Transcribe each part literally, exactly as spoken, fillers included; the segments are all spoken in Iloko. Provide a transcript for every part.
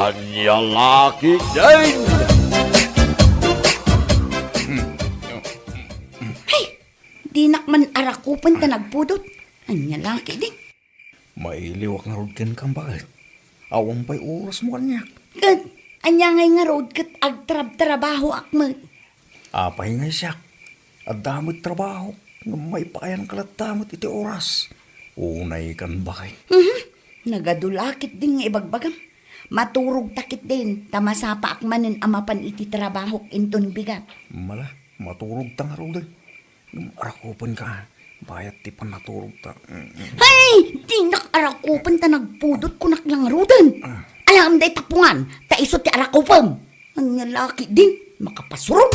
Ania la ketdin? Hay! Dinak man arakupen ta nagpudot. Ania la ketdin? Mailiwak ngarud kenka, baket. Awan pay orasmo kaniak. Ket ania ngay ngarud ket agtrabtrabahoak met? Apay ngay siak? Adda met trabaho, ngem maipayan ka latta met iti oras. Unay kan, baket. Mhm. Nagadu la ketdin nga ibagbagam. Maturog ta ketdin, ta masapaak manen a mapan iti trabahok inton bigat. Mala, maturog ta ngaruden. Ngem arakupen ka, bayat ti panaturog ta. Mm, mm. Hay! Dinak arakupen ta nagpudot, kunak la ngaruden. Ah. Alam day tapungan, ta isu ti arakupem. Ania la ketdin, makapasurog.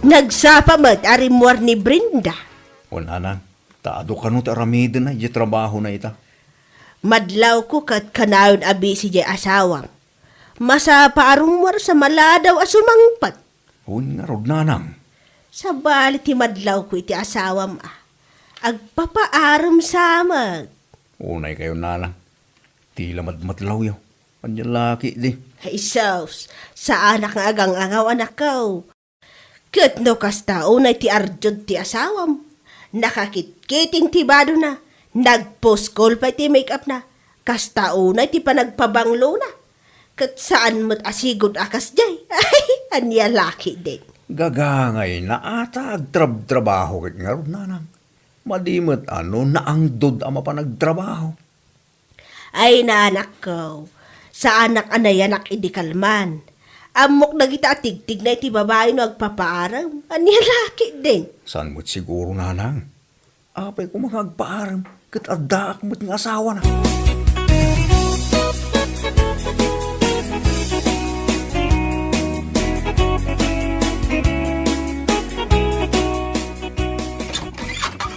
Nagsapa met a rimmuar ni Brenda. Wen, nanang, ta adu kano ti aramidena idiay trabahona ita. Madlawko ket kanayon a busy diay asawam. Masapa a rummuar sa maladaw a sumangpet. Wen ngarud, nanang. Sabali ti madlawko iti asawam a agpapaarem sa met. Unay kayo, nanang. Ti la madmadlawyo. Ania la ketdi? Ay, sus, saanak nga agang-angaw, anakko. Ket no kasta, unay ti arjud ti asawam. Nakakitkiting ti badona, nagpuskol pay ti make-up na. Kasta unay ti panagpabanglona. Ket saan met a sigud a kasdiay. Ay, ania la ketdin? Gagangayna a ta agtrabtrabaho ket ngarud, nanang. Madi met a no naangdod a mapan agtrabaho. Ay, anakko, saanak a nayanak idi kalman. Ammok dagita a tigtigna iti babai no agpapaarem. Ania la ketdin? Saan met siguro, nanang? Apay koma nga agpaarem ket addaak met nga asawana.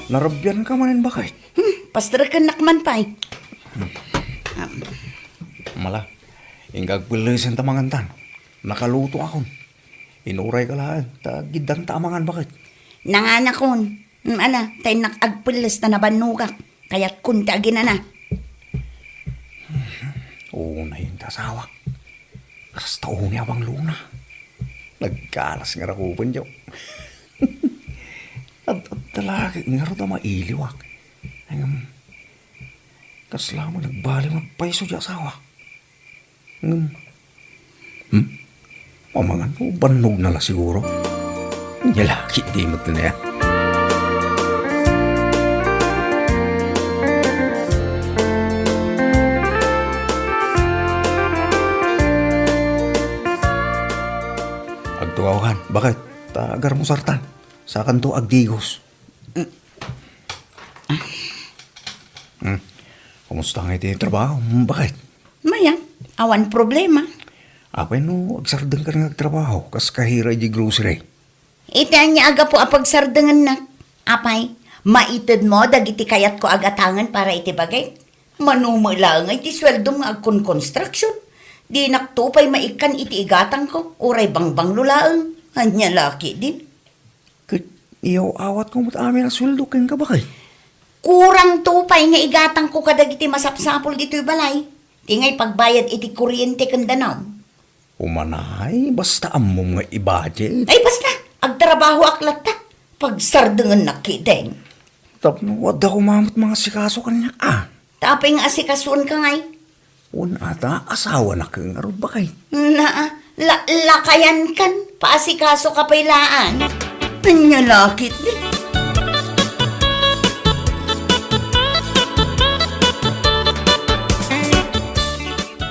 Narabian ka manen, baket? Hmm, pasterekennak man pay. Hmm. Am. Mala, inka agpellesen ta mangantan. Nakaluto akon. Inuray ka laeng, ta giddanta a mangan, baket. Nanganakon. Hmm, ala, ta innak agpelles ta nabannogak. Kayatkon ti aginana. Unay ti asawak. Kasta unay a banglona. Nagkalas nga rakupenyo. Ad-, adda la ket ngarud a mailiwak. Ngem, kasla met nagbaliw nga agpayso ti asawak. Ngem, hmm? Amangan no bannogna la siguro. Nia la ketdi met aya. Agtugaw kan, baket? Ta agarmusartan. Sakanto agdigos. Hmm. Kumusta ngay ti trabaho? Hmm, baket? Mayat, awan problema. Apay no agsardengkan nga agtrabaho, kas kahira idiay grocery? Iti ania a gapu a pagsardengennak? Apay, maitedmo dagiti kayatko a gatangen para iti baket? Mano met laeng ti sueldom nga agkonkonstruksion? Dinakto pay maikkan iti igatangko, uray bangbanglo laeng. Ania la ketdin? Ket iyaw-awatko met amin a sueldo kenka, baket? Kurangto pay nga igatangko kadagiti masapsapul ditoy balay. Ti ngay pagbayad iti kuryente ken danum. Umanay, basta ammom nga i-budget. Ay, basta! Agtrabahoak latta. Pagsardengennak ketdin. Tapno adda koma met mangasikaso kaniak, a. Ta apay nga asikasoenka ngay? Wen ata, asawanak ngarud, baket. Naa, la-, lakayankan, paasikasoka pay laeng. Ania la ketdi?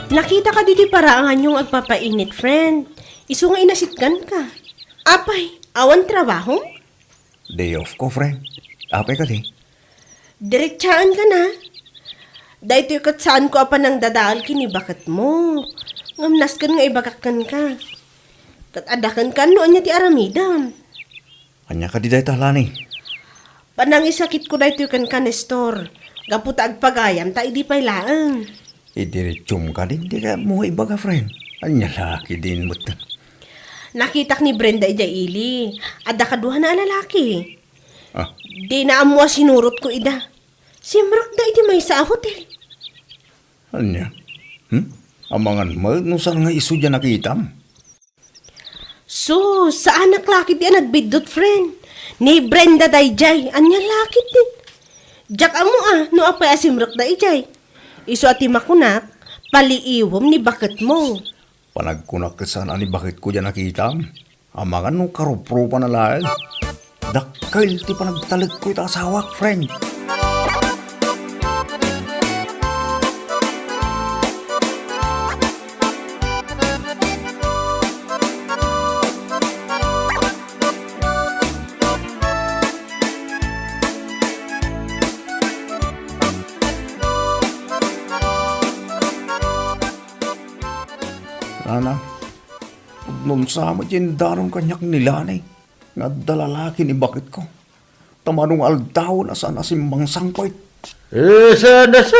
Nakitaka ditoy paraanganyo nga agpapainit, friend. Isu nga inasitkanka. Apay, awan trabahom? Day off ko, friend. Apay kadi? Diretsaenka na. Daytoy ket saanko a panangdadael ken ni baketmo. Ngem nasken nga ibagak kenka. Ket adda kenka no ania ti aramidem. Ania kadi dayta, Lani? Panangisakitko daytoy kenka, Nestor. Gapu ta agpagayam ta idi pay laeng. Idiretsum kadi, dika mo nga ibaga, friend. Ania la ketdin met? Nakitak ni Brenda idiay ili. Adda kaduana a lalaki. Ah. Dina ammo a sinurotko ida. Simrekda iti maysa a hotel. Ania? Hmm? Amangan met no saan nga isu diay nakitam? Sus, saanak la ketdi a nagbiddut, friend. Ni Brenda daydiay, ania la ketdi? Diak ammo a, no apay a simrekda idiay. Isu a ti makunak, paliiwem ni baketmo. Panagkunak ket saan a ni baketko diay nakitam. Amangan no karuprupana laeng. Dakkel ti panagtalekko ita asawak, friend. Ana, pudnonsa met ti indanon kaniak ni Lani nga adda lalaki ni baketko. Ta mano nga aldaw a saan a simmangsangpet. Eh, saan a sa?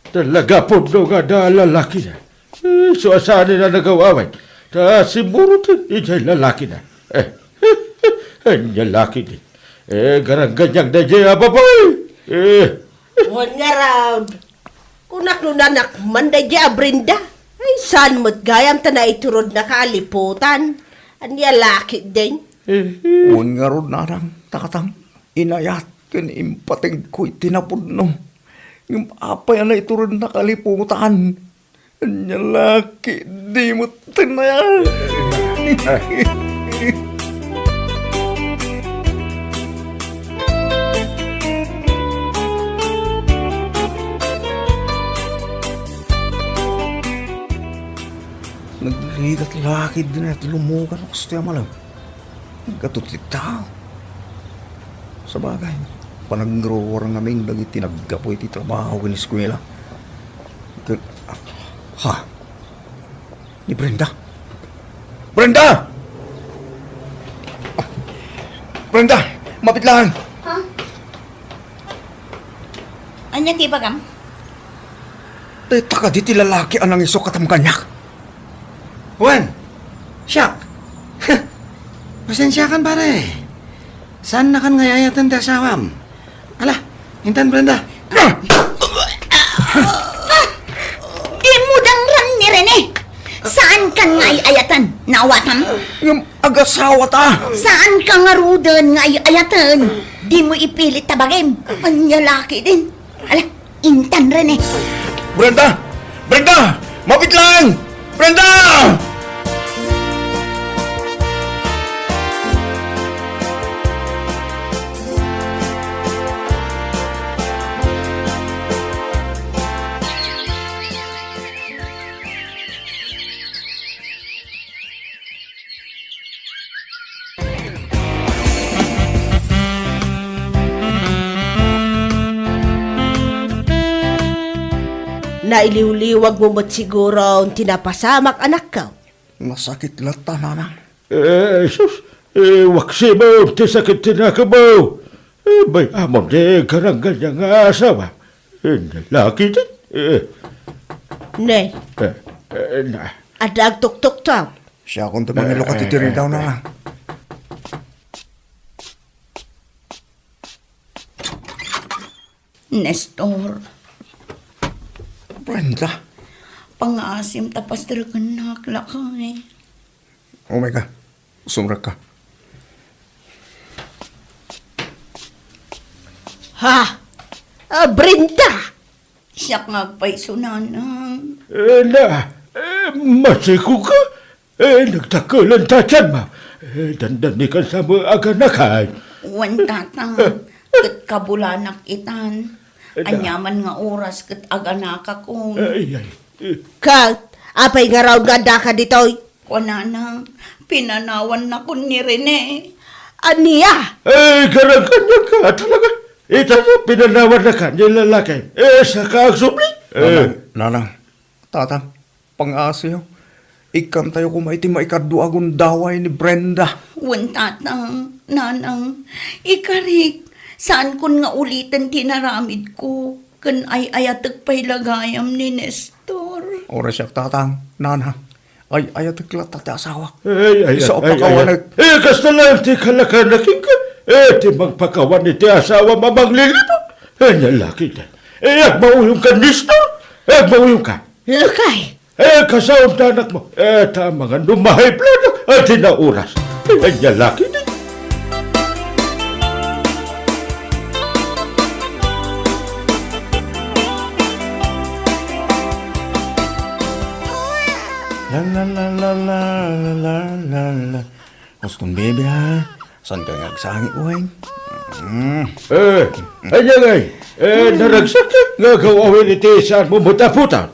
Talaga pudno nga adda lalakina. Eh, isu a saan a nagaw-away. Ta simurot idiay lalakina. Eh, ania la ketdi? Eh, garangganiang daydiay a babai. Eh. Wen ngarud, kunak no nanak man daydiay a Brenda. Ay, saan met gayam ta naiturodna kaliputan? Ania la ketdin? Wen ngarud, nanang, tatang, inayat ken impategko iti napudno. Ngem apay a naiturodna kaliputan? Ania la ketdi metten aya? Nagligat la ketdi ti lumugan a kastoy a malem. Gatot ti tao. Sabagay, panagruruar ngamin dagiti naggapu iti trabaho ken eskuela. Ket, ha? Ni Brenda? Brenda! Brenda! Mapit lang! Ha? Ania ti ibagam? Dayta kadi ti lalaki a nangisu kadam kaniak? Wen, siak. Pasensiakan, pare. Saannakan nga ay-ayaten ti asawam. Ala, intan, Brenda. Ah! Dimo dangran ni Rene. Saankan nga ay-ayaten. Naawatam? Ngem agasawata. Saanka ngaruden nga ay-ayaten. Dimo ipilit ta bagim. Ania la ketdin? Ala, intan, Rene. Brenda! Brenda! Mapit lang! Brenda! Nailiwliwagmo met siguro ti napasamak, anakko. Nasakit latta, nanang. Eh, sus, eh, waksimo ti sakit ti nakemmo. Eh, bay-amon ti garangganiang nga asawa. Eh, lalaki ti, eh. Ne. Eh, eh, na. Adda agtuktuktaw. Siakon ti mangilukat iti ridaw, nanang. Nestor. Brenda. Pangaasim ta pasterkennak, lakay. Umay ka. Sumrekka. Ha? Ah, Brenda! Siak nga agpayso, nanang. Eh, na, eh, masiko ka? Eh, nagdakkelan ta tianmo. Eh, dandani kan sa mo aganakan. Wen, tatang, ket kabulanak itan. Ania man nga oras ket aganakakon. Ay, ay, eh. Ket, apay ngarud nga addaka ditoy? Kuanana, pinanawannakon ni Rene. Ania? Eh, garangganiaka talaga. Ita, pinanawannaka ni lalaki. Eh, saka agsubli. Eh. Nanang, nanang, tatang, pangasiyo. Ikkantayo koma iti maikadua a gundaway ni Brenda. Wen, tatang, nanang, ikarik, saankon nga uliten ti inaramidko, ken ay-ayatek pay la gayam ni Nestor. Uray siak, tatang, nanang. Ay, ayatek latta ti asawak. Ay, ay, Isu a ay, ay, pakawanek. Ay. Eh, kasta lang ti kalakanak inka. Eh, ti mangpakawan iti asawam a manglilibot. Ania la ketdi. Eh, agmauyongka, Nestor. Eh, agmauyongka. Lakay. Eh, kasaonda anakmo. Eh, ta amangan no ma-high blood. Ania la ketdi. La, la, la, la. Huston, baby, ha? Saan ka nga agsangit, uy? Mm. Eh, ania ngay? Eh, naragsak nga agaw-awen iti saanmo met a putan.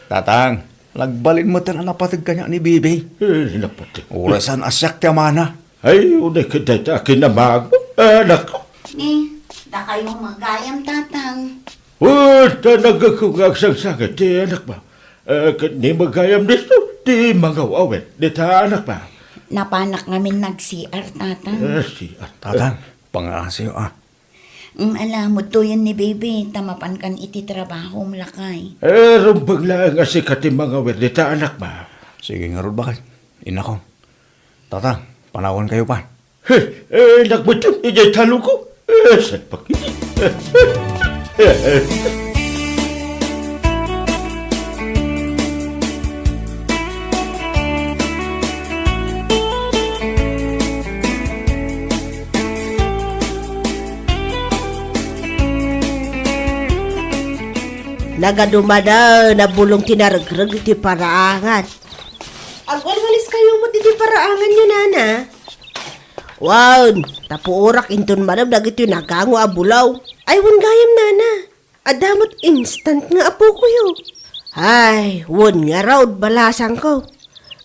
Tatang, nagbalin met a napateg kaniak ni baby. Eh, napateg. Uray saan a siak ti amana. Ay, uray ket dayta a kinamagmo, anakko. Eh, dakayo met gayam, Tatang. Wen, ta naggapu nga agsangsangit ti anakmo. Eh, ket ni met gayam, Nestor, ti mangaw-awen dita anakmo. Napanak ngamin nag-C R, Tatang. Eh, C R. Tatang, pangaasiyo, ah. Mm, ala, mudtoyen ni baby, ta mapankan iti trabahom, lakay. Eh, rumbeng laeng a sika ti mangaw-awen dita anakmo. Sige ngarud, baket. Inakon. Tatang, panawankayo pay. He, eh, nagbutin, idiay talongko. Eh, salpag. Nagadumaden a bulong ti naregreg iti paraangan. Agwalwaliskayo met iti paraanganyo, nana. Wen, ta puorak inton malem dagitoy nagango a bulaw. Ay, wen gayam, nana. Adda met instant nga apokoyo. Ay, wen ngarud, balasangko.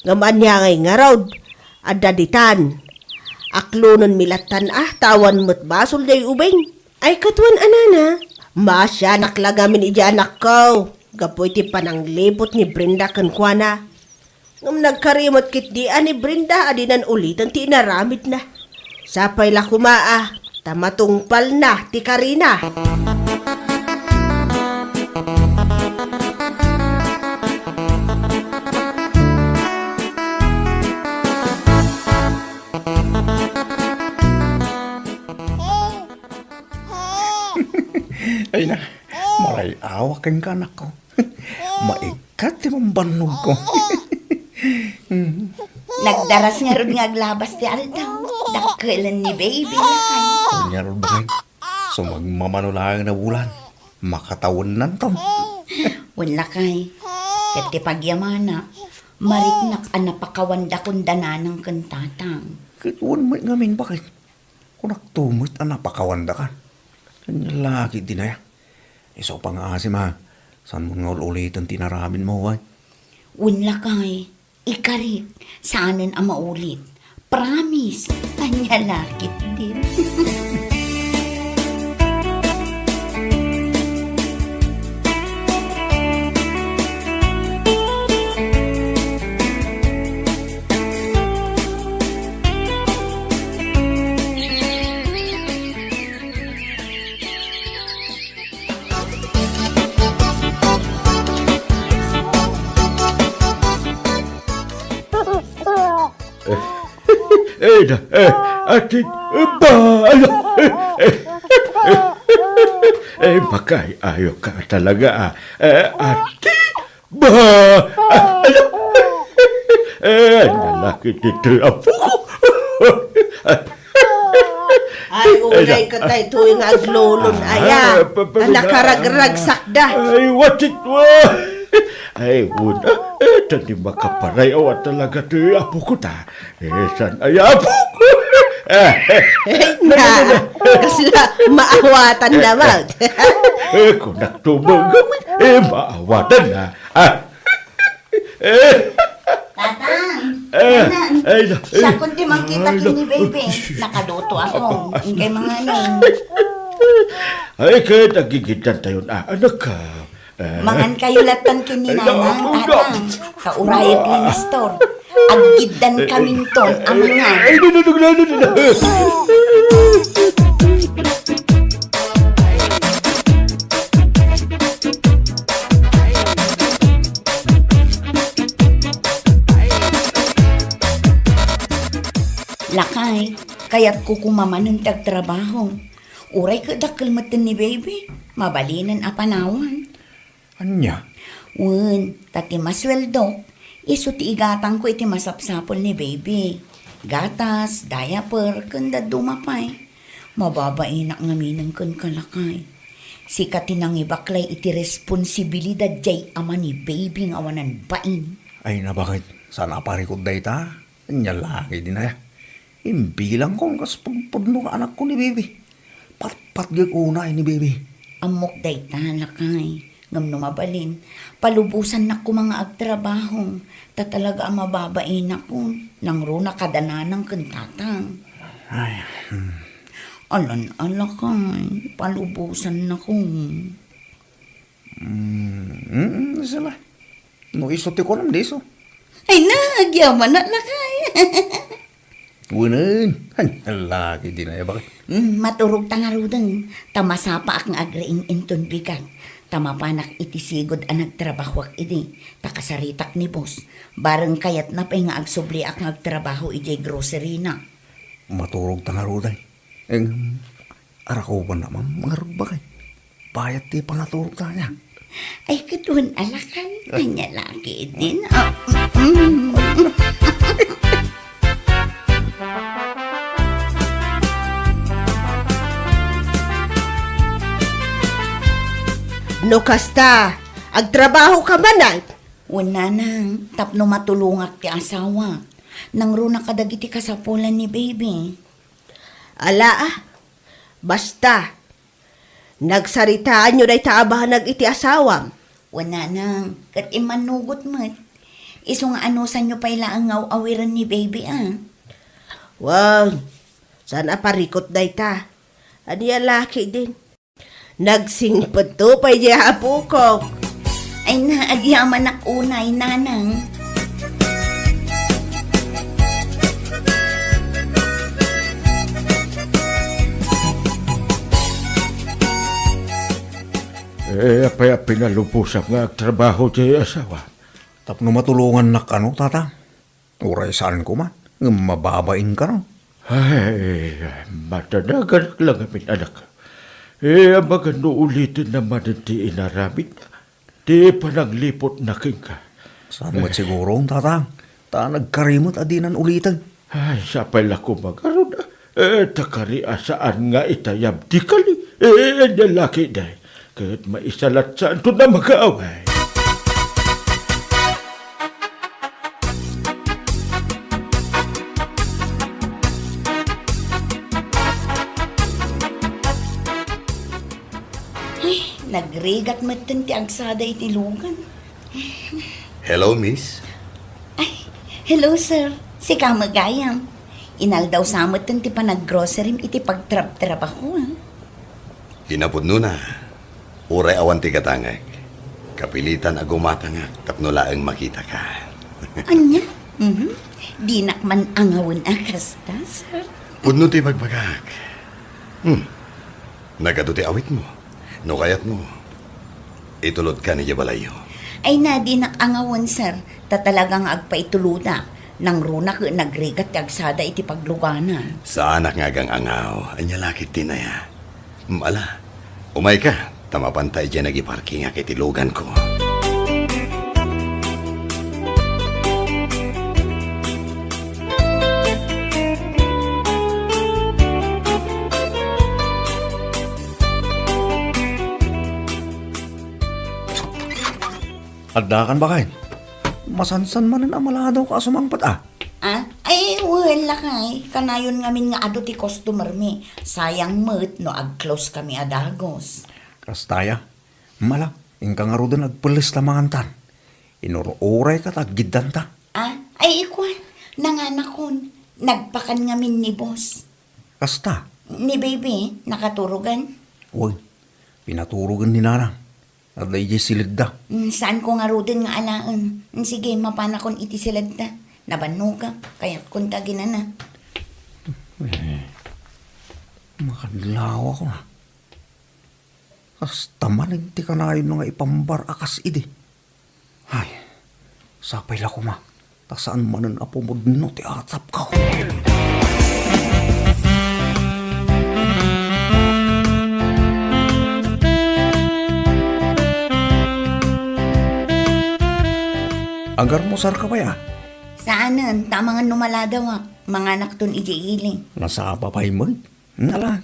Ngem ania ngay ngarud? Adda ditan. Aklonenmi lattan a, ta awan met basol diay ubing. Ay, ket wen a, nana, maasianak la ngamin idiay anakko gapu iti pananglibot ni Brenda kenkuana. Ngem nagkari met ketdi a ni Brenda a dinan uliten ti inaramidna. Sapay la koma a ta matungpalna ti karina. Ay na, maray-awak kenka, anakko. Maikkat ti bambannogko. Nagdaras ngarud nga aglabas ti aldaw. Dakkel ni baby, lakay. Ngarud, baket. Sumagmamano laeng a bulan. Makatawennanton. Wen, lakay. Ket ti pagyamana, mariknak a napakawandakon da nanang ken tatang. Ket wen met ngamin, baket. Kunakto met a napakawandakan. Ania la ketdi aya? Isu a pangngaasim a, saanmon nga ul-uliten ti inaramidmo, uy? Wen, lakay, ikarik, saanen a maulit. Promise, ania la ketdi. Eh, eh, na, eh, atin, ba, ala, eh, eh, eh, eh, makaayo ka talaga, ah. Eh, atin, ba, ala, eh, ania la ketdi ti apok. Ay, unay ka tayo, tuwi nga aglulon, aya. Ah, pa, pa, pa, nakaragragsakda. Ay, what it was? Ay, una, eh, ta di makaparayaw talaga ti apokko ta. Eh, saan aya apok? Eh, na, kasla, maawatan naman. Eh, kunakto met ngamin, eh, maawatan na. Ah, eh. Tatang, eh, Tatang, ay, na, eh. Siak ti mangkita ken ni baby. Nakaluto ako. Inkay manganom. Ay, ket agigiddan tayon, ah, anakko. Eh. Mangan kayo lattan ken ni Nanang, Tatang. Kaurayag ni Nestor. Agiddan kaminton a mangan. Ay, no, no, no, no, no, no. Kayatko koma manen ti agtrabaho. Uray ket dakkel metten ni baby, mabalinen a panawan. Ania? Wen, ta ti masueldok, isu ti igatangko iti masapsapul ni baby. Gatas, diaper, ken dadduma pay. Mababainak ngaminen kenka, lakay. Sika ti nangibaklay iti responsibilidad jay ama ni baby nga awanan bain. Ay, nabanget, saan a parikut dayta? Ania la ketdin aya? Imbilangko kas pudpudno nga anakko ni baby. Patpatgek unay ni baby. Ammok dayta, lakay. Ngem no mabalin, palubosannak koma nga agtrabaho, ta talaga a mababainakon, nangruna kada nanang ken tatang. Ay, hmm. Alan-ala kay, palubosannak. Mm, mm, sala. No isu ti kunam, di isu. Ay na, agyamanak, lakay. Wen, ania la ketdin aya, baket. Mm, maturogta ngaruden, ta masapaak nga agriing inton bigat, ta mapanak iti sigud a nagtrabahoak idi, ta kasaritak ni boss, bareng kayatna pay nga agsubliak nga agtrabaho idiay grocery na. Maturogta ngaruden. Em, arakubanna man ngarud, baket. Bayat ti pangaturogta aya. Ay, ket wen, lakay. Ania la ketdin? Ah, mm. No kasta, agtrabahoka man, ay? Wen, nanang, tapno matulongak ti asawak. Nangruna kadagiti kasapulan ni baby. Ala, ah. Basta, nagsaritaanyo dayta a banag iti asawam. Wen, nanang, ket immannugot met. Isu nga anusanyo pay laeng nga aw-awiren ni baby, a. Wen, saan a parikut dayta. Ania la ketdin? Nagsingpetto pay diay apokok. Ay na, agyamanak unay, nanang. Eh, apay a pinalubosam nga agtrabaho ti asawa? Tapno matulongannak kano, tatang. Uray saan koma, ngem mababain kano. Ay, madanaganak la ngamin, anak. Eh, amangan no ulitenna manen ti inaramidna, ti panagliputna kenka. Saan met siguro, tatang? Ta nagkari met a dinan uliten. Ay, sapay la koma ngarud, a. Eh, ta kari a saan nga itayab ti kali. Eh, ania la ketdin. Ket maisalatsaanto a mag-away. Ay, nagrigat metten ti agsada iti lugan. Hello, miss. Ay, hello, sir. Sika met gayam. Inaldaw sa metten ti panaggrocerim iti pagtrabtrabaho, a. Kinapudnona, uray awan ti gatangek, kapilitan a gumatangak tapno laeng makitaka. Ania? Mhm. Dinak man angawen a kasta, sir. Pudno ti ibagbagak. Hmm. Nagadu ti awitmo. No kayatmo, itulodka idiay balayyo. Ay na, dinak angawen, sir. Ta talaga nga agpaituloda. Nangruna ket nagrigat ti agsada iti pagluganan. Saanak nga agang-angaw. Ania la ketdin aya? Mm, ala, umayka, ta mapanta idiay nagiparkingak iti luganko. Addakan, baket? Masansan manen a maladawka a sumangpet, a. Ah? Ay, wen, lakay. Kanayon ngamin nga adu ti customer mi. Sayang met no ag-close kami a dagus. Kasta aya? Mala, inka ngaruden agpelles ta mangantan. Inur-urayka ta aggiddanta. Ah? Ay, ikua, nanganakon. Nagpakan ngamin ni boss. Kasta? Ni baby, nakaturogan? Wen, pinaturogan ni nanang. Adda idiay siledda. Mm, saanko ngaruden nga alaen. Mm, sige, mapanakon iti siledda. Nabannogak, kayatkon ta aginana. Eh, makadlawakon a. Kasta manen ti kanayon nga ipambar a kas idi. Ay, sapay la koma, ta saan manen a pumudno ti atapko. Agarmusarka pay a? Saanen, ta amangan no maladawak. Manganakton idiay ili. Nasapa pay met. Hmm, ala.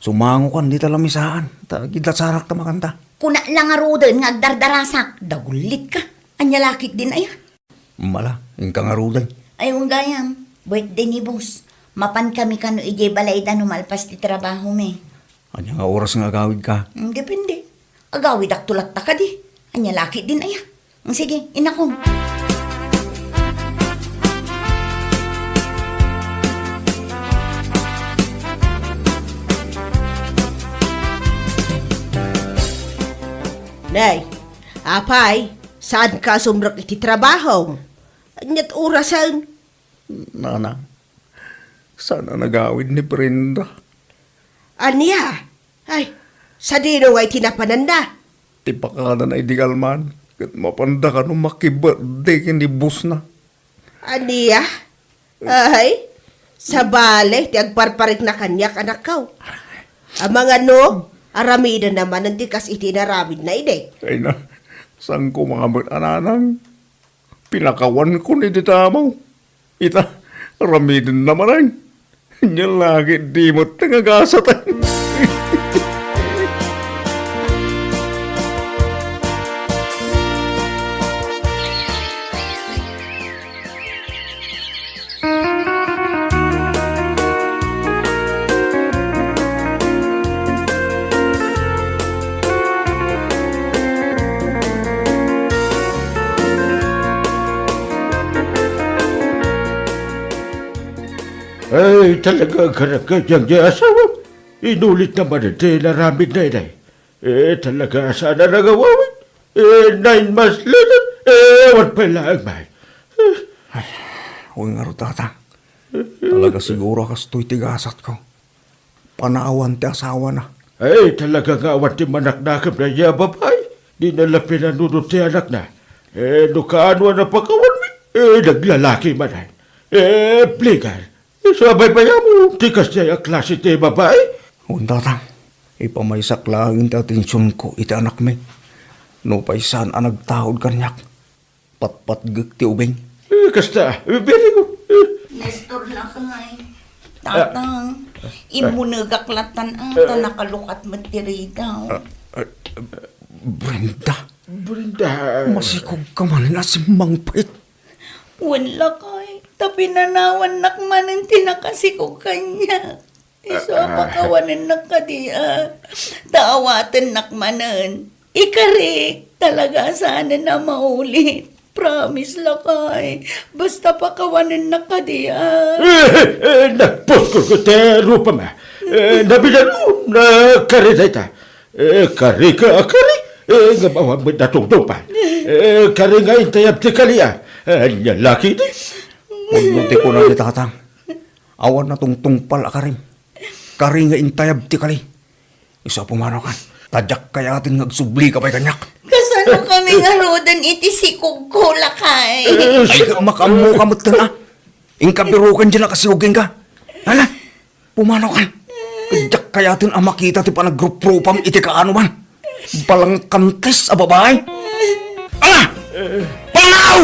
Sumangokan dita lamisaan. Ta agidlasarak ta makanta. Kuna la ngaruden nga agdardarasak. Dagullitka. Ania la ketdin aya? Mala, inka ngaruden. Ay, wen gayam. Birthday ni boss. Mapankami kano idiay balayda no malpas ti trabahomi. Ania nga oras nga agawidka? Hmm, depende. Agawidakto latta kadi. Ania la ketdin aya? Hmm, sige, inakon. Nay, apay, saanka a sumrek iti trabaho? Aniat orasen? Nana, saan a nagawid ni Brenda. Ania? Ay, sadino nga iti napananna? Ti pakanana idi kalman, ket mapanda kano makibirthday ken ni bossna. Ania? Ay, sabali ti agparparikna kaniak, anakko. Amangan no, aramidenna manen ti kas iti inaramidna idi. Ay na, saan ko nga met a nanang? Pinakawanko ni dita amaw. Ita, aramidenna manen. Ania la ketdi met nga gasat. Ay, talaga, agkaragkayang ti asawa. Inulitna manen ti inaramidna, inay. Eh, talaga, saan a nangawawid? Eh, nine months later, eh, awan pay laeng, bay. Eh. Ay, wen ngarud, Tatang. Talaga siguro a kastoy ti gasatko. Panawan ti asawana. Ay, talaga nga awan ti manaknakemna ya babai. Dina la pinanunot ti anakna. Eh, no kaano a napakawanmi, eh, naglalaki manen. Eh, plegal. Isu a baybayam ti kasdiay a klase ti babai? Wen, Tatang, ipamaysak laeng ti atensionko iti anakmi. Nupay saan a nagtaud kaniak, patpatgek ti ubing. Eh, kasta, eh, very good. Eh. Nestor lakay. Tatang, immunegak lattan a, ta nakalukat met ti ridaw. Ah, ah, Brenda. Brenda. Masikogka manen a simmangpet. Wen lakay, ta pinanawannak manen ti nakasikog kaniak. Isu a pakawanennak kadi a, ta awatennak manen. Ikarik, talaga a saanen a maulit. Promise lakay, basta pakawanennak kadi a. Eh, eh, eh, nagpuskol ko ti rupam, ah. Eh, nabilan, oh, nakari dayta. Eh, kari ka, kari. Eh, nga awan met natungtungpal. Eh, kari nga intayab ti kali, ah. Eh, ania la ketdi? Pudno ti kuna ni Tatang. Awan natungtungpal a karim. Kari nga intayab ti kali. Isu a pumanaw kan. Ta diak kayaten nga agsublika pay kaniak. Kasano kami ngaruden iti sikogko, lakay? Eh, ay, makaammoka metten, ah. Inka birokan diay nakasiog kenka. Hala, pumanaw kan. Ket diak kayaten a makita ti panagruprupam iti kaanoman. Balangkantes a babai. Ala! Panaw!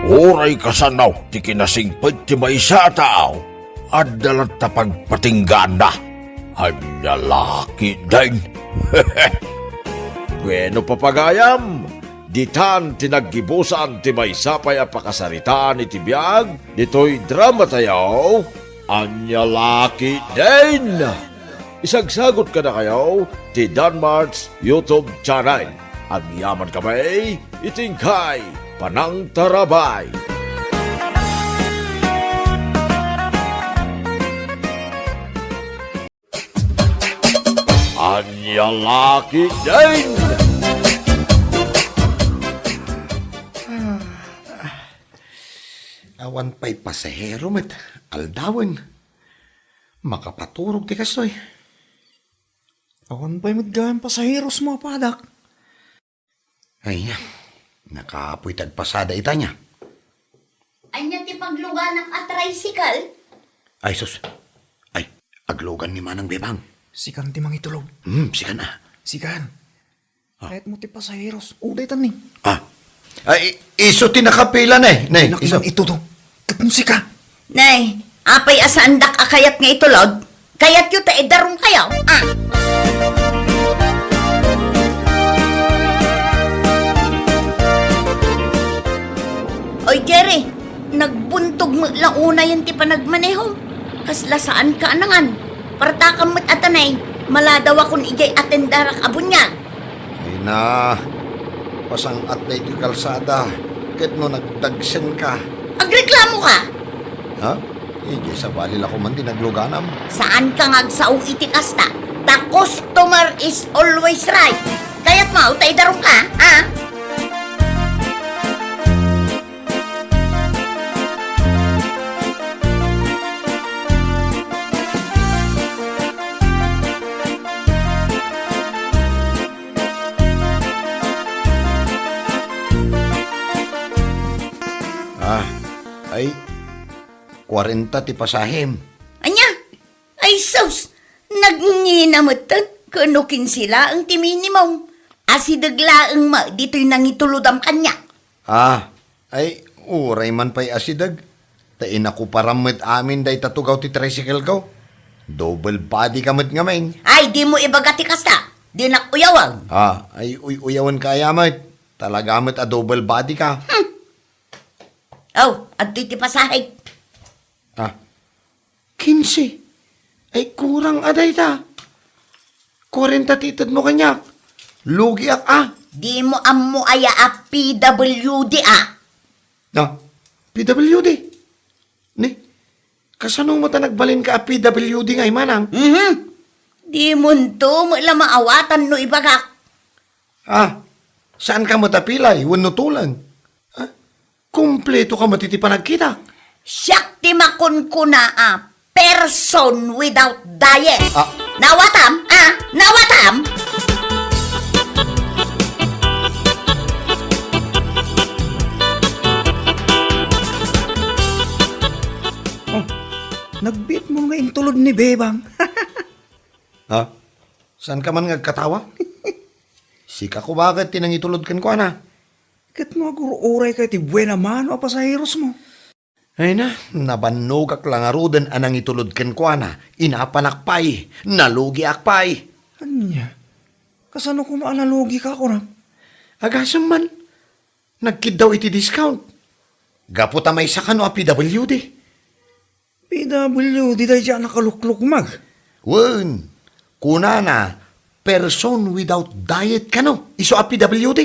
Uray kasano ti kinasingpet ti maysa a tao, adda latta pagpatinggaanna. Ania la ketdin? Bueno, papagayam, ditan ti naggibusan ti maysa pay a pakasaritaan iti biag ditoy dramatayo, Ania la ketdin? Isagsagot kadakayo ti Danmart's YouTube channel. Agyaman kami iti inkay panangtarabay. Ania la ketdin? Awan pay pasahero met, aldawen. Makapaturog ti kastoy. Awan pay met gayam pasahero a sumapadak. Ay, nakapoy ti agpasada ita nia. Ania ti pagluganak a tricycle? Ay, sus. Ay, aglugan ni Manang Bebang. Sikan ti mangitulog. Hmm, sikan a. Sikan. Ah. Kayatmo ti pasaheros. Uday tan ni. Ah. Ay, i-, isu ti nakapila, ne. Ne, Anak isu. Man ito to. Ket musika. Nay, apay a saandak a kayat nga itulod? Kayatyo ta idarum kayo, ah? Oy, Jerry, nagbuntog met la unayen ti panagmaneho. Kasla saan ka anangan. Partakam met a tanay, maladawakon idiay atendarak a buniag. Ay na, pasang-at daytoy kalsada, ket no nagdagsen ka. Agreklamo ka? Ha? Idiay sabali la ko man ti nagluganam. Saan ka nga agsao iti kasta? The customer is always right. Kayat mo, ta idarum ka, ha? Ah, ay, kwarenta ti pasahem. Ania? Ay sus! Nagngina metten, ken no kinse laeng ti minimum. Asideg laeng met ditoy nangitulodam kaniak. Ah, ay, uray man pay asideg. Ta inakuparam met amin dayta tugaw ti tricycle ko. Double body ka met ngamin. Ay, dimo ibaga ti kasta. Dinak uyawen. Ah, ay, uy-uyawen ka aya met. Talaga met a double body ka. Hmm. Aw, adtoy ti pasahek. Ah, kinse. Ay, kurang a dayta. Kwarenta ti itedmo kaniak. Lugiak a. Dimo ammo aya a P W D a? Ah, P W D? Ni, kasano met a nagbalinka a P W D ngay, manang? Mhm. Dimonto met la maawatan no ibagak. Ah, saan ka met a pilay wenno tuleng? Ah, Kumpleto ka met iti panagkitak. Siak ti makunkuna a person without diet. Ah. Nawatam, ah? Nawatam? Oh, nagbiit mo nga intulod ni Bebang. Ha? Saan ka man nga agkatawa? Sika ko bakit ti nangitulod kenkuana? Ket no agur-uray ka iti buena mano a pasaheros mo. Ay na, nabannogak la ngaruden a nangitulod kenkuana, inapanak pay, nalugiak pay. Ania? Kasano koma a nalugi ka, kunam? Agasem man, nagkiddaw iti discount. Gapu ta maysa kano a P W D. P W D daydiay a nakaluklukmag. Wen, kunana, person without diet kano, isu a P W D.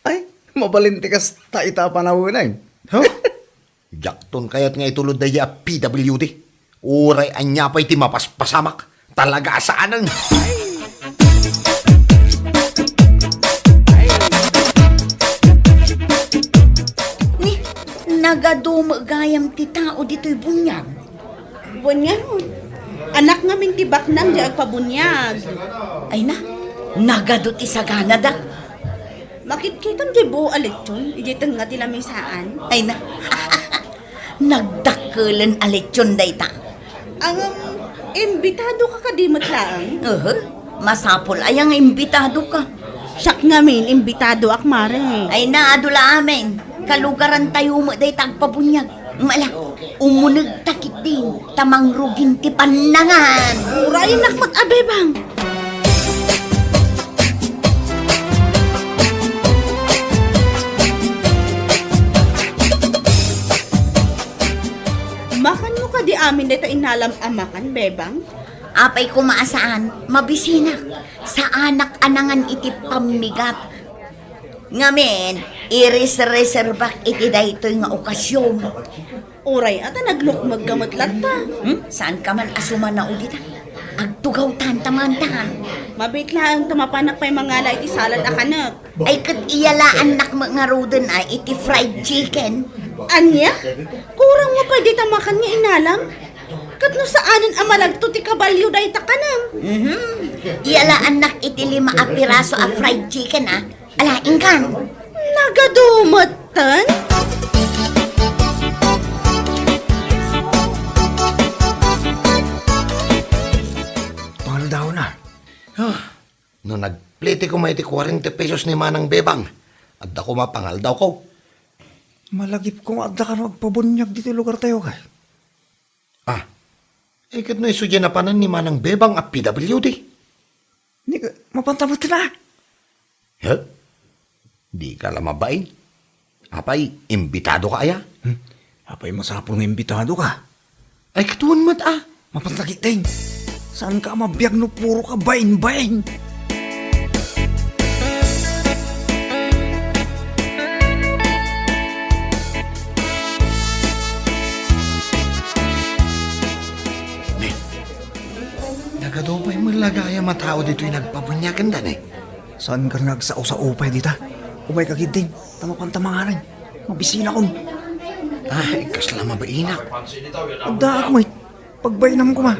Ay, mabalin ti kasta ita a panawen. Huh? Diakton kayat nga itulod daydiay a P W D. Uray ania pay ti mapaspasamak. Talaga a saanen. Ni, nagadu met gayam ti tao ditoy buniag. Wen ngarud, anak ngamin ti baknang di agpabuniag. Ay na, nagadu ti saganada. Makitkitam ti buo a lechon, idiay tengnga ti lamisaan. Ay na. Nagdakkelen a lechon dayta. Ngem, imbitadoka kadi met laeng? Aha, masapul aya nga imbitadoka? Siak ngamin, imbitadoak, mare. Ay na, adu la amin. Kalugarantayo met dayta agpabuniag. Mala, umunegta ketdin, ta mangrugin ti pannangan. Uraynak met a Bebang. Makanmo kadi amin dayta inalam a makan, Bebang? Apay koma a saan, mabisinak. Saanak a nangan iti pammigat. Ngamin, ireserreserbak iti daytoy nga okasion. Uray a ta naglukmegka met latta. Hmm? Saanka man a sumanao dita? Agtugawtan ta mantan. Mabiit laeng ta mapanak pay mangala iti salad a kanek. Ay, ket iyalaannak met ngaruden a iti fried chicken. Ania? Kurang mo pay dita makan nga inalam? Ket no saanen a malagto ti kabalio dayta kanem? Mhm. Iyalaannak iti lima a piraso a fried chicken, a. Ala, inkan. Nagadu metten? Toldaw na, No nagplete koma iti kuarenta pesos ni Manang Bebang, adda koma pangaldawko. Malagipko nga adda kano agpabuniag ditoy lugartayo, kay. Ah, eh, ket no isu diay napanan ni Manang Bebang a P W D? Ni, mapanta met la. He? Dika la mabain? Apay, imbitadoka aya? Hmm? Apay, masapul nga imbitadoka? Ay, kaduan met, a. Mapanta ketdin. Saanka a mabiag no puroka bain-bain? Ne, nagadu pay met la gayam a tao ditoy nagpabuniag kaniak, ne. Saanka nga agsao-sao pay dita? Umayka ketdin, ta mapanta mangaran. Mabisinakon. Ay, kasla mabainak. Addaak met. Pagbainam koma.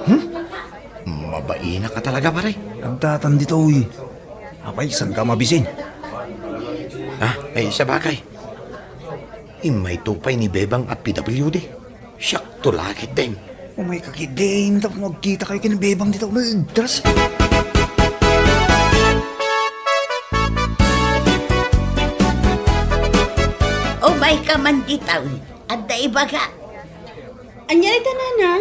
Hmm? Mabainak ka talaga, pare. Adda tan ditoy. Apay, saanka mabisin? Ah, ay, sabagay. Immayto pay ni Bebang a P W D. Siakto la ketdin. Umayka ketdin, tapno agkitakayo ken ni Bebang dita, umayka. Umayka man dita, adda ibaga. Ania ita, nana?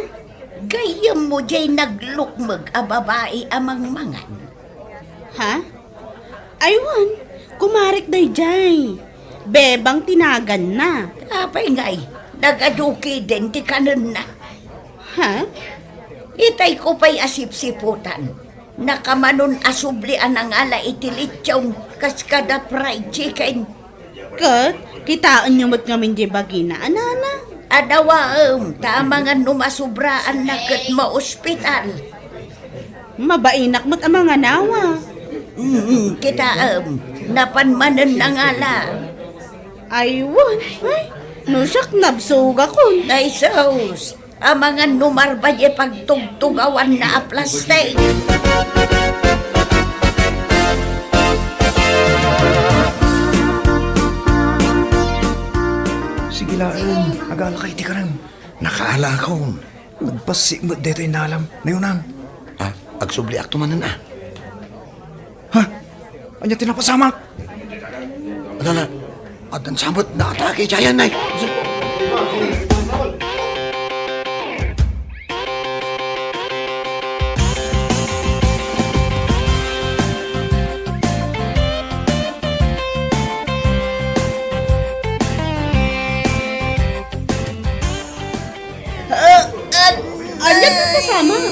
Gayyemmo diay naglukmeg a babai a mangmangan. Ha? Ay wen, kumarek daydiay. Bebang ti naganna. Apay ngay, nagadu ketdin ti kanenna. Ha? Itayko pay a sipsiputan. Nakamanon a subli a nangala iti lechon kas kada fried chicken. Ket, kitaenyo met ngamin diay bagina, a nana? Adawaem, ta amangan no masubraanna ket maospital. Mabainak met a manganawa. Mm, kitaem, napan manen nangala. Ay, wen. Ay, no siak, nabsogakon. Ay, sus. Amangan no marba diay pagtugtugawanna a plastik. Sige laeng, agalaka iti karem. Nakaalaakon. Nagbassit met daytoy nalam. Nayunan. Ah, agsubliakto manen, a. Ha? Ania ti napasamak? Ala, ala. Addan sa met naatake diayen, ay. Ah, an-, Ania ti napasamak?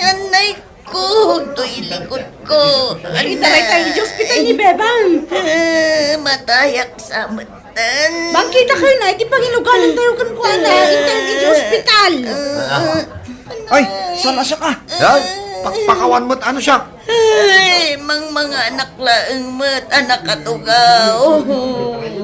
Anay, ko, toy likudko. Itaray tayo iti ospital ni Bebang. Ah, matayak sa matan. Bangkita kayo na, iti panginuganan tayo kan kuana, itay iti ospital. Ah. Ay, saan a siak, a? Yan, pakpakawan met, ano siak? Ay, mangmanganak laeng met a nakatugaw.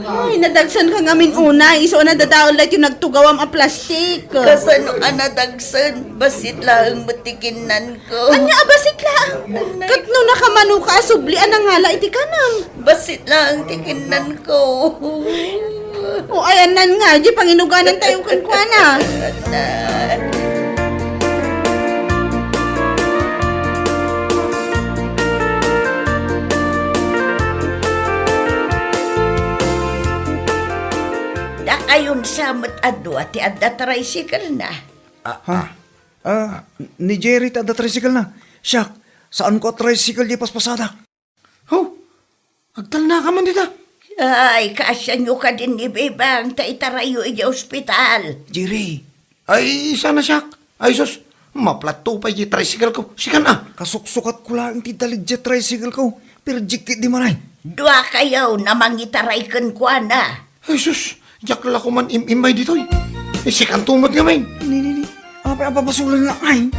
Ay, nadagsen ka ngamin unay, isu a nadadael daytoy nagtugawam a plastik. Kasano a nadagsen? Bassit laeng met ti kinnan Ania a bassit laeng? Ket no nakamanoka a subli a nangala iti kanam? Bassit laeng ti kinnanko. O, ayanna nga, diay panginuganan tayo kenkuana. Dakayon sa met a dua ti adda tricycle-na. Ah, Ha? ah. Ah, ni Jerry ti adda tricycle-na. Siak, saanko a tricycle diay paspasadak. Ho, agtalnaka man dita. Ay, kaasianyo kadin ni Bebang ta itarayyo idiay ospital. Jerry. Ay, sana siak. Ay, sus, maplatto pay diay tricycle-ko. Sikan a. Kasuksukatko laeng ti dalig diay tricycle-ko. Pero jikki di maray. Dua kayo na mangitaray kenkuana. Ay, sus, diak la koman im-immay ditoy. Eh, sikanto met ngamin. Ni, ni, ni. Apay a babasolen nga ay?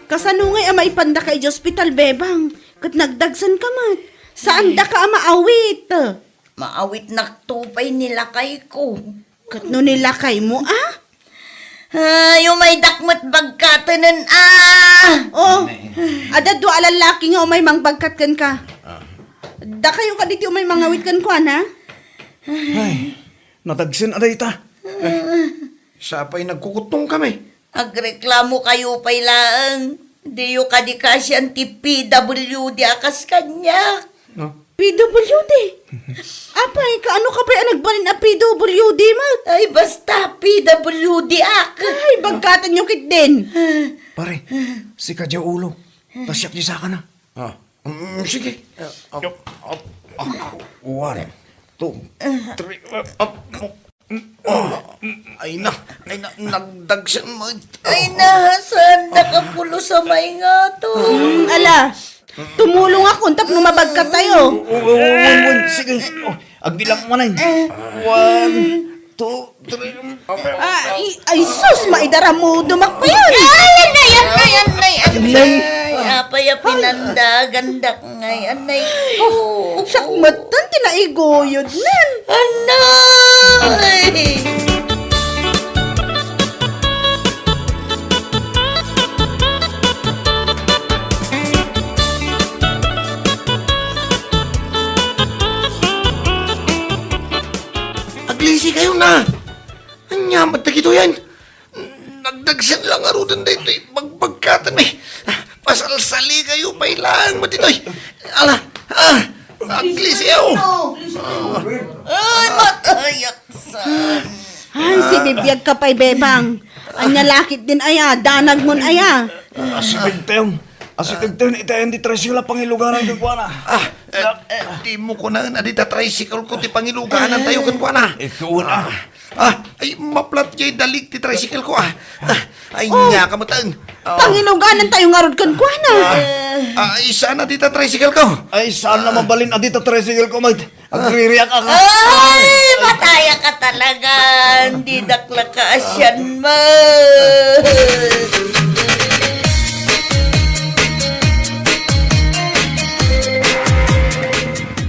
Kasano ngay a maipandaka idiay ospital, Bebang? Ket nagdagsenka met. Saandaka a maawit. Maawitnakto pay ni lakayko. Ket no ni lakaymo, a? Ay, umaydak met bagkatenen, a! Oh, adda dua a lallaki nga umay mangbagkat kenka. Ah. Dakayo kadi ti umay mangawit kenkuana? Ay, nadagsen a dayta. Ay, sapay nagkukuttong kami. Agreklamo kayo pay laeng. Diyo kadi kasian ti P W D a kas kaniak. No? P W D? Apay, kaano ka pay a nagbalin a P W D met? Ay, basta P W D ak. Ay, bagkatanyo ketdin. Pare, sika diay ulo. Ta siak diay sakana. Ah, mm, sige. Ah, ah, ah, ah, one, two, three, ah, ah, ah, ay na, ay na, nagdagsen met. Ay na, saan nakapulos a maingato? Mm, ala, tumulong ako, tapno mabagkatayo. Oh, oh, oh, oh, oh, sige. Oh, agbilang mo na. One, two, three. Ah, ay, ay, sus, maidaramudo, makpayon. Ay, anay, anay, anay, anay. Anay. Ay, apay a pinandagandak ngay, anay ko. Siak met ti naiguyod nan. Anay! Aglisi kayo na! Ania met dagitoyen? Nagdagsen la ngaruden daytoy bagbagkatanmi. Pasalsali kayo pay laeng met ditoy. Ala, ah, aglisiyo. Ay, matayak san. Ay, sibibiag ka pay, Bebang. Ania la ketdin aya, danagmon aya. Asidegtayon. Asidegtayon, itayon ti tricycle a pangilugaran kenkuana. Ah, eh, eh, dimo kunaen a dita tricycle ko ti pangiluganan tayo kenkuana. Ikaw na. Ah, ay, maplat jay dalik ti tricycle ko, ah. Ah, ay, Oh. Nia ka met. Oh. Pangiluganan tayo ngarud kenkuana. Ah, ay, saan a dita tricycle ko? Ay, saan na mabalin a dita tricycle ko, mate? Agririak ka. Ay, mataya ka talaga. Didak la kaasian met.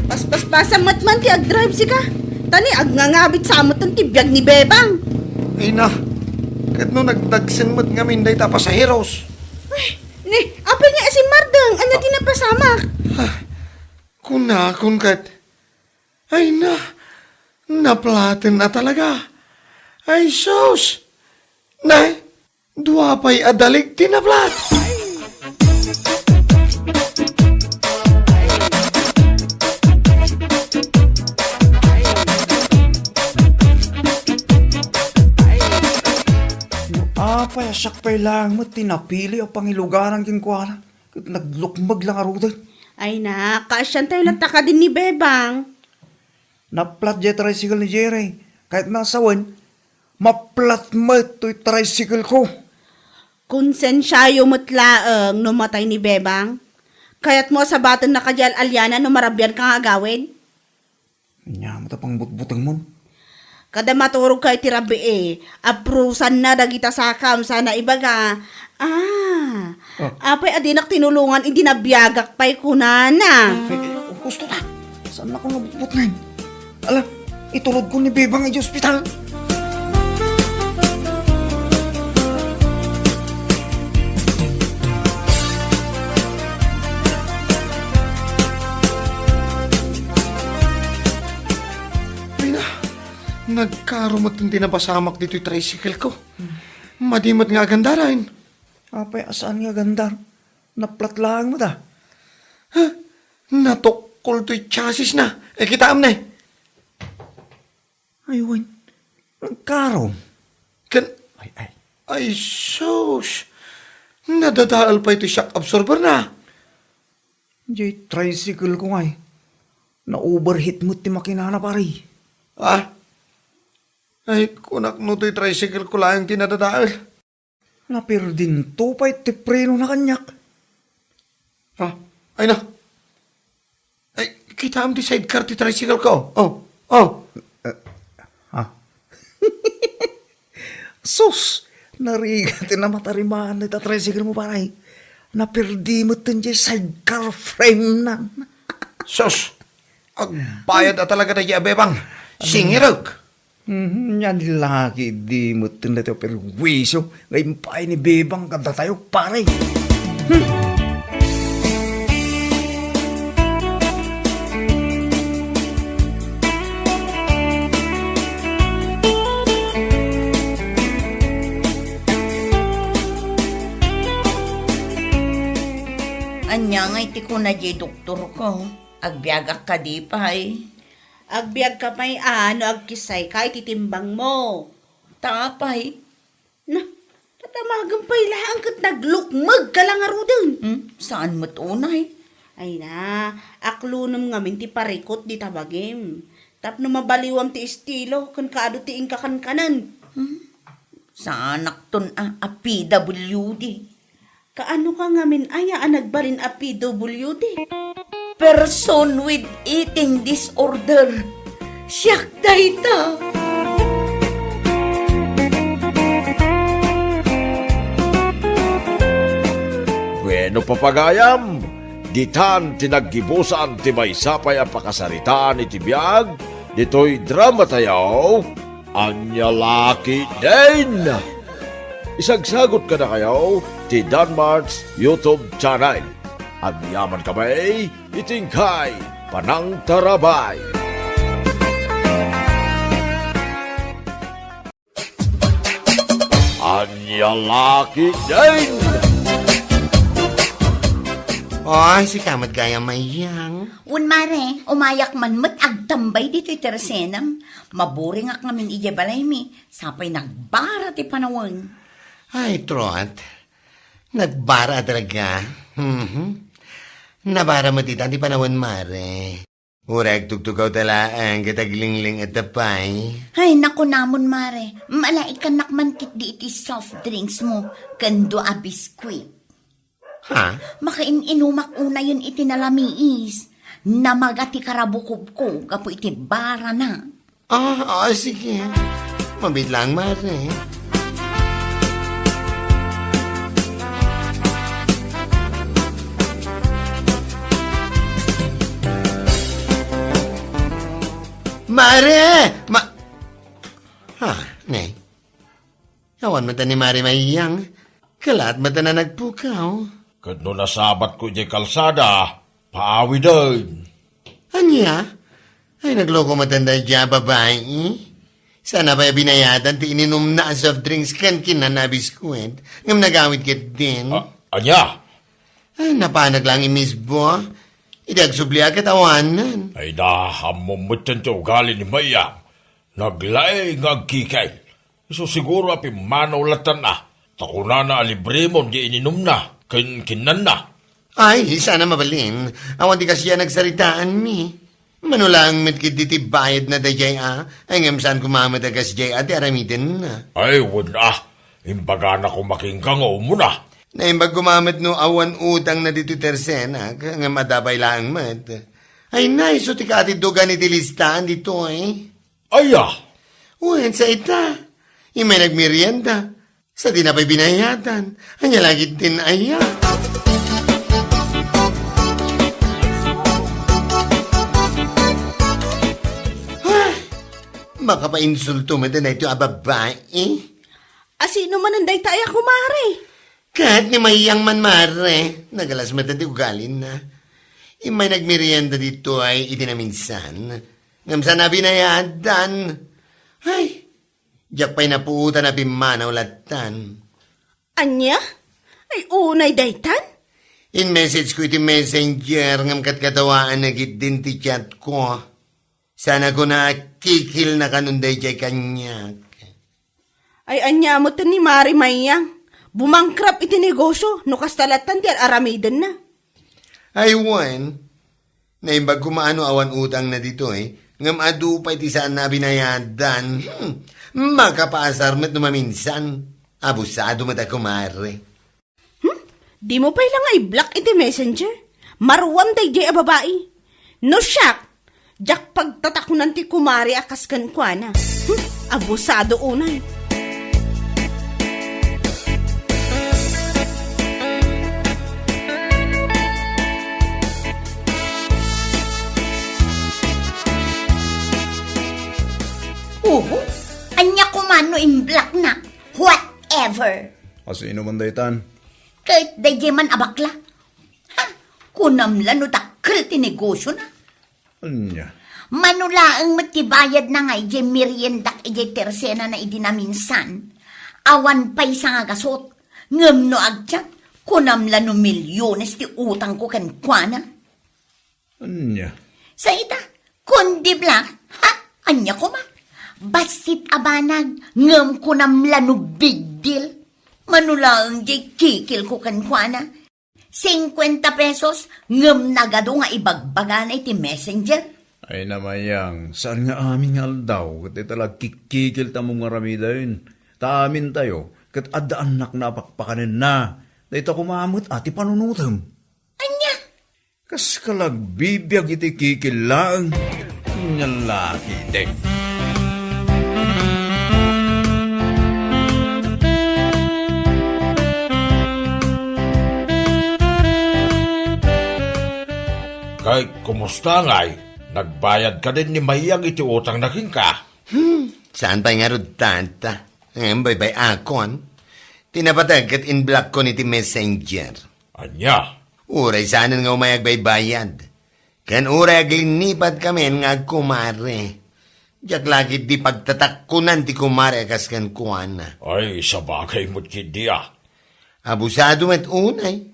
Paspaspasam met man ti agdrive sika. Ta ni agngangabit sa met ti biag ni Bebang. Ay na, ket no nagdagsen met ngamin dayta a pasaheros. Ay, ni, apay nga asimmardeng, ania ti napasamak? Ah, kunakon ket, ay na, naplaten a talaga. Ay sus! Nay, dua pay a dalik ti naplat. No apay a siak pay laeng met ti napili a pangilugaran kenkuana, ket naglukmeg la ngaruden. Ay na, kaasian tayo latta kadin ni Bebang. Naplat jay tricycle ni Jerry. Kayatna a sawen, maplat met toy tricycle ko. Konsensiayo met laeng no matay ni Bebang. Kayatmo a sabatennaka jay al-aliana no marabian ka nga agawid? Ania met a pangbutbutengmon? Kada maturog ka iti rabii, aprusanna dagita sakam sana ibaga, "Ah, Ah. apay a dinak tinulongan idi nabiagak pay," kunana. Eh, eh, husto ta. Saan ako nabutbutngen? Ala, itulod ko ni Bebang iti ospital. Ay na, nagkaro met ti napasamak ditoy tricycle ko. Madi met nga agandaren. Apay a saan nga agandar? Naplat laeng met a. Ha? Natukkol toy chassis na. Eh, kitaem ne. Ay, wen. Nagkaro. Ken, Ay, ay. Ay, sus. Nadadael pay ti shock absorber na. Jay tricycle ko ngay. Na-overheat met ti makinana, pare. Ah? Ay, kunak no toy tricycle ko laeng ti nadadael. Napirdinto pay ti prenona kaniak. Ah, ay na. Ay, kitaem ti sidecar ti tricycle ko. Oh, oh. Eh, ah. Sus! Narigat ti namatarimaan ita tricycle mo, pare. Naperdi met ti sidecar frame na. Sus! Agbayad a talaga daydi a Bebang. Singirek. Mhm, yan laki di met ti perwisyo nga impay ni Bebang kadatayo, pare. Hmm. Ania ngay ti kuna diay doktorko? Agbiagak kadi pay? Agbiagka pay a no agkissayka iti timbangmo. Ta apay? Na, tatamagen pay laeng ket naglukmegka la ngaruden. Hmm, saan met unay? Ay na, aklonem ngamin ti parikut dita bagim. Tapno mabaliwam ti estilo ken kaadu ti inka kankanen. Hmm? Saanakton a, a P W D. Kaano ka ngamin aya a nagbalin a P W D? Person with eating disorder. Siak dayta. Bueno, papagayam, ditan ti naggibusan ti maysa pay a pakasaritaan iti biag ditoy dramatayo. Ania la ketdin? Isagsagot kadakayo ti Danmart's YouTube channel. Agyamankami iti inkay panangtarabay. Ania la ketdin? Oy, sika met gayam, Mayang. Wen, mare, umayak man met agtambay ditoy tersenam. Maburingak ngamin idiay balaymi. Sapay nagbara ti panawen. Ay, Trot. Nagbara talaga. Mhm. Nabara met ita ti panawen, mare. Uray agtugtugaw ta laeng ket aglingling-et pay. Ay, nakunamon, mare. Malaikkannak man ketdi iti soft drinks mo ken dua a biskuit. Ha? Makain-inumak unayen iti nalamiis. Namaga ti karabukobko gapu iti barana. Ah, ah, sige. Mabiit lang, mare. Mare! Ma-, ha, ne? Awan met ni Mare Mayang. Kalaat met a nagpukaw. Ket no nasabatko idiay kalsada, paawiden. Ania? Ay, nagloko met daydiay a babai. Saan a pay binayadan ti ininumna a soft drinks ken kinana a biskuit. Ngem nagawid ketdin. A-, ania? Ay, napanak lang imisbo. Idi agsubliak ket awanen. Ay, ammom met ti ugali ni Mayang. Naglaing nga agkikil. Isu siguro a pimmanaw lattan a, ta kunana a libremon diay ininumna ken kinnanna. Ay, saan a mabalin. Awan ti kasdiay a nagsaritaanmi. Mano laeng met ketdi ti bayadna daydiay a, ay ngem saan koma met a kasdiay a ti aramidenna. Ay, wen a. Imbagana koma kenka nga umuna. Naimbag koma met no awan utangna ditoy tersenak, ngem adda pay laeng met. Ay na, isu ti kaatiddogan iti listaan ditoy. Aya? Wen, sa ita. Immay nagmerienda. Sa di na pay binayadan. Ania la ketdin aya? Ah, makapainsulto met daytoy a babai. A sino manen dayta aya, kumare? Ket ni Mayang man, mare. Nagalas met ti ugalina. Immay nagmerienda ditoy iti naminsan. Ngem saan a binayadan. Ay, diak pay napuotan a pimmanaw lattan. Ania? Ay, unay daytan? In-message ko iti messenger ngem kadkadawaanna ketdin ti chat ko. Saan a kuna a kikilna kanon daydiay kaniak. Ay, ania met ni Mare Mayang? Bumangkrap iti negosyo no kasta lattan ti ar-aramidenna. Ay, wen. Naimbag koma no awan utangna ditoy, ngem adu pay ti saanna a binayadan. Hmm. Makapaasar met no maminsan. Abusado met a kumare. Hmm? Dimo pay la nga i-block iti messenger? Maruam daydiay a babai. No siak, diak pagtatakunan ti kumare a kas kenkuana. Hmm? Abusado unay. Oho, ania koma no in-blockna? Whatever. A sino man daytan? Ket daydiay man a bakla. Ha? Kunam la no dakkel ti negosyona. Ania? Mano laeng met ti bayadna nga idiay meriendak idiay tersenana idi naminsan. Awan pay sangagasut. Ngem no agchat, Kunam la no milyones ti utangko kenkuana. Ania? Sa ita, kundi black, ha? Ania koma? Bassit a banag, ngem kunam la no big deal. Mano laeng diay kikilko kenkuana. Singkuenta pesos, ngem nagadu nga ibagbagana iti messenger. Ay, Mayang, saan nga amin nga aldaw, ket dayta la agkikkikilta ammo nga aramiden. Ta amintayo, ket adda annakna a pakpakanenna. Dayta koma met a ti panunotem. Ania? Kas ka la agbibiag iti kikil laeng, ania la ketdin. Kay, kumusta ngay? Nagbayad kadin ni Mayang iti utangna kenka? Hmm, saan pay ngarud, Tata? Ngem baybay-akon. Ti napateg ket inblock-kon iti messenger. Ania? Uray saanen nga umay agbaybayad. Ken uray aglinnipatkamin nga agkumare. Diak la ketdi pagtatakkunan ti kumare a kas kenkuana. Ay, sabagay met ketdi a. Abusado met unay.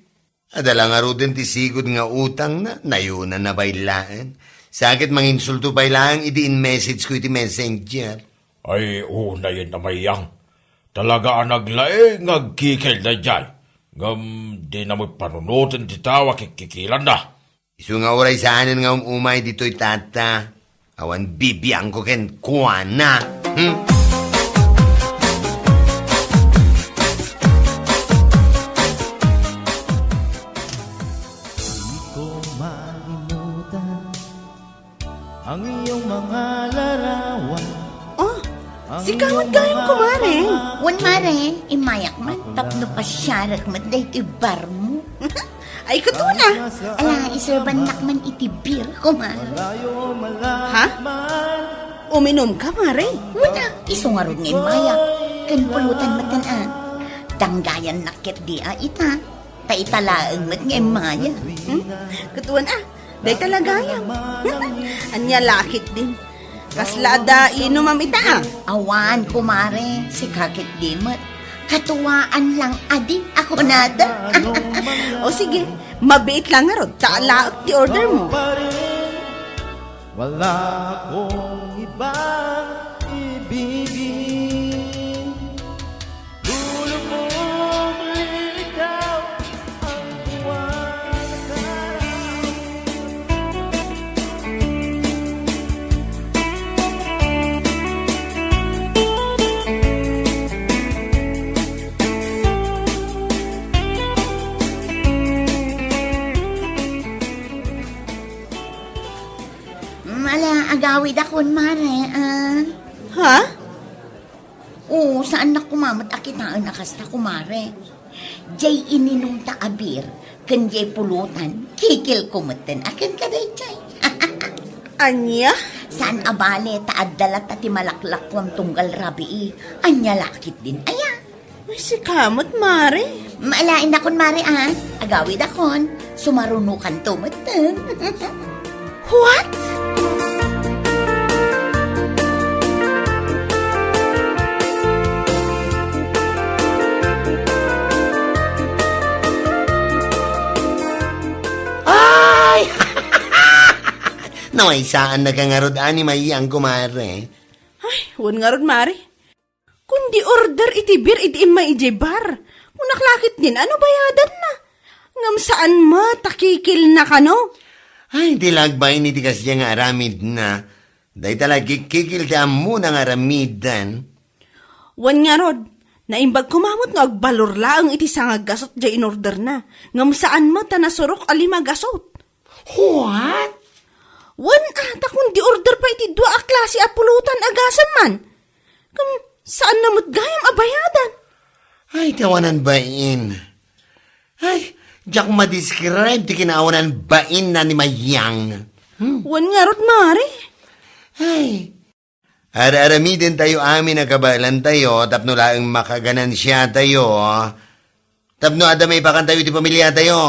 Adda la ngaruden ti sigud nga utangna, nayonanna pay laeng. Sa ket manginsulto pay laeng idi in-message-ko iti messenger. Ay, unayen a Mayang. Talaga a naglaing nga agkikil daydiay. Ngem dina met panunoten ti tao a kikkikilanna. Isu nga uray saanen nga um-umay ditoy, Tata. Awan bibiangko kenkuana. Hmm? Di ko malimutan ang iyong mga larawan. Oh, sika met gayam, kumare. Wen, mare, immayak met tapno pasiarek met daytoy barmo. Ay, katuna. Ala, iserbannak man iti beer, kumare. Ha? Uminumka, mare? Wen a, isu ngarud nga immayak. Ken pulutan met a. Danggayannak ketdi a ita. Ta ita laeng met nga immaya. Hmm? Ket wen a, dayta la gayam. Ania la ketdin? Kasla adda inumam ita a? Awan, kumare, sika ketdi met. Katuaan lang adi a kunada. O sige, mabiit la ngarud, ta alaek ti order mo. Wala akong ibang ibibigay. Lulubog, lilitaw ang buwan na karaw. Mm, ala, agawidakon, mare, ah. Ha? Oo, saannak koma met a kitaen a kasta, kumare. Jay ininumta a beer, ken jay pulutan, kikilko metten a kenka dayjay. Ania? Saan a bale, ta adda latta ti malaklakuam tunggal rabii. Ania la ketdin aya? Ay, sika met, mare. Maalaindakon, mare, a. Agawidakon. Sumarunokanto metten. What? Ay! Namaysaannaka ngarud, a, ni Mayang, kumare. Ay, wen ngarud, mare. Kundi order iti beer idi immay idiay bar. Kunak la ketdin, a no bayadanna? Ngem saan met a kikilna kano? Ay, di la agbain iti kasdiay nga aramidna. Dayta la kikkikil ti ammona nga aramiden. Wen ngarud, naimbag koma met nga agbalor laeng iti sanga gasut jay inorderna. Ngem saan met a nasurok a lima gasut. What? Wen a, ta kundi order pay iti dua a klase a pulutan a gasem man. Ngem saanna met gayam a bayadan. Ay, ti awanan bain. Ay, diak ma-describe ti kinaawanan bainna ni Mayang. Hmm? Wen ngarud, mare. Ay, ar-aramidentayo amin a kabaelantayo tapno laeng makaganansiatayo. Tapno adda maipakantayo iti pamiliatayo.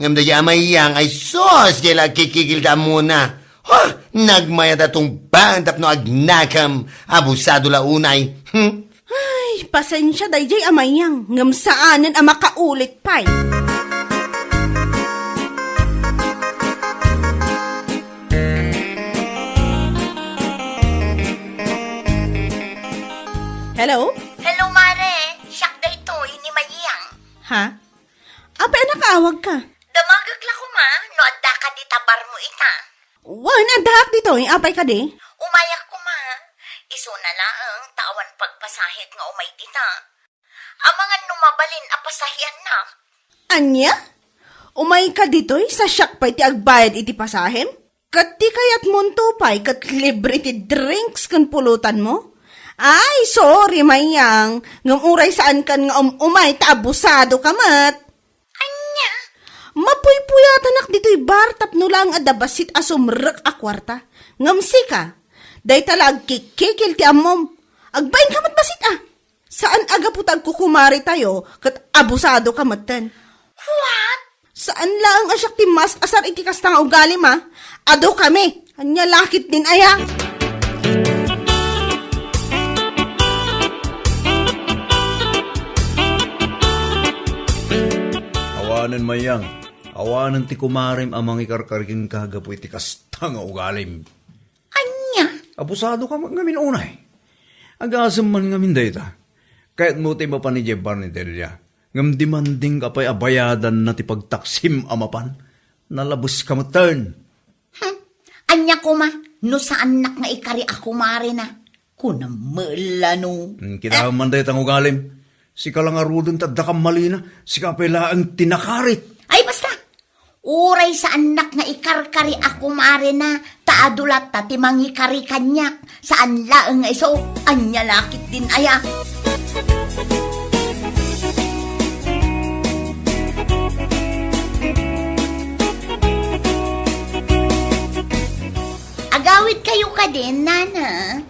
Ngem daydiay a Mayang, ay sus, diay la agkikkikil ta ammona. Ha! Nagmayat a tungbaen tapno agnakam. Abusado la unay. Hmm? Ay, Pasensia daydiay a Mayang, ngem saanen a makaulit pay. Hello? Hello, Mare. Siak daytoy ni Mayang. Ha? Apay a nakaawag ka? Damagek la koma no adda ka dita barmo ita. Wen, addaak ditoy. Apay kadi? Umayak koma. Isuna laeng ta awan pagpasahek nga umay dita. Amangan no mabalin a pasahiannak. Ania? Umay ka ditoy sa siak pay ti agbayad iti pasahem? Ket ti kayatmonto pay ket libre ti drinks ken pulutanmo? Ay, sorry, Mayang, ngem uray saankan nga um-umay ta abusado ka met. Ania? Mapuypuyatanak ditoy bar tapno laeng adda bassit a sumrek a kuarta. Ngem sika, dayta la agkikkikil ti ammom. Agbain ka met bassit a. Saan a gapu ta agkukumaretayo ket abusado ka metten. What? Saan laeng a siak ti mas asar iti kasta nga ugalim a. Adu kami. Ania lakit din aya? Awanen, Mayang. Awanen ti kumarem a mangikarkari kenka gapu iti kasta nga ugalim. Ania? Abusado ka man ngamin unay. Agasem man ngamin dayta. Kayatmo ti mapan idiay bar ni Delia. Ngem demanding ka pay a bayadanna ti pagtaksim a mapan. Nalabes ka metten. Hmm. Ania koma, no saannak nga ikari a kumarena? Kunam met la no. Hmm, kitaem man dayta nga ugalim. Sika la ngaruden ti adda kammalina. Sika pay laeng ti nakarit. Ay, basta! Uray saannak nga ikarkari a kumarena, ta adu latta ti mangikari kaniak. Saan laeng nga isu, ania lakit din aya? Agawid kayo kadin, Nana?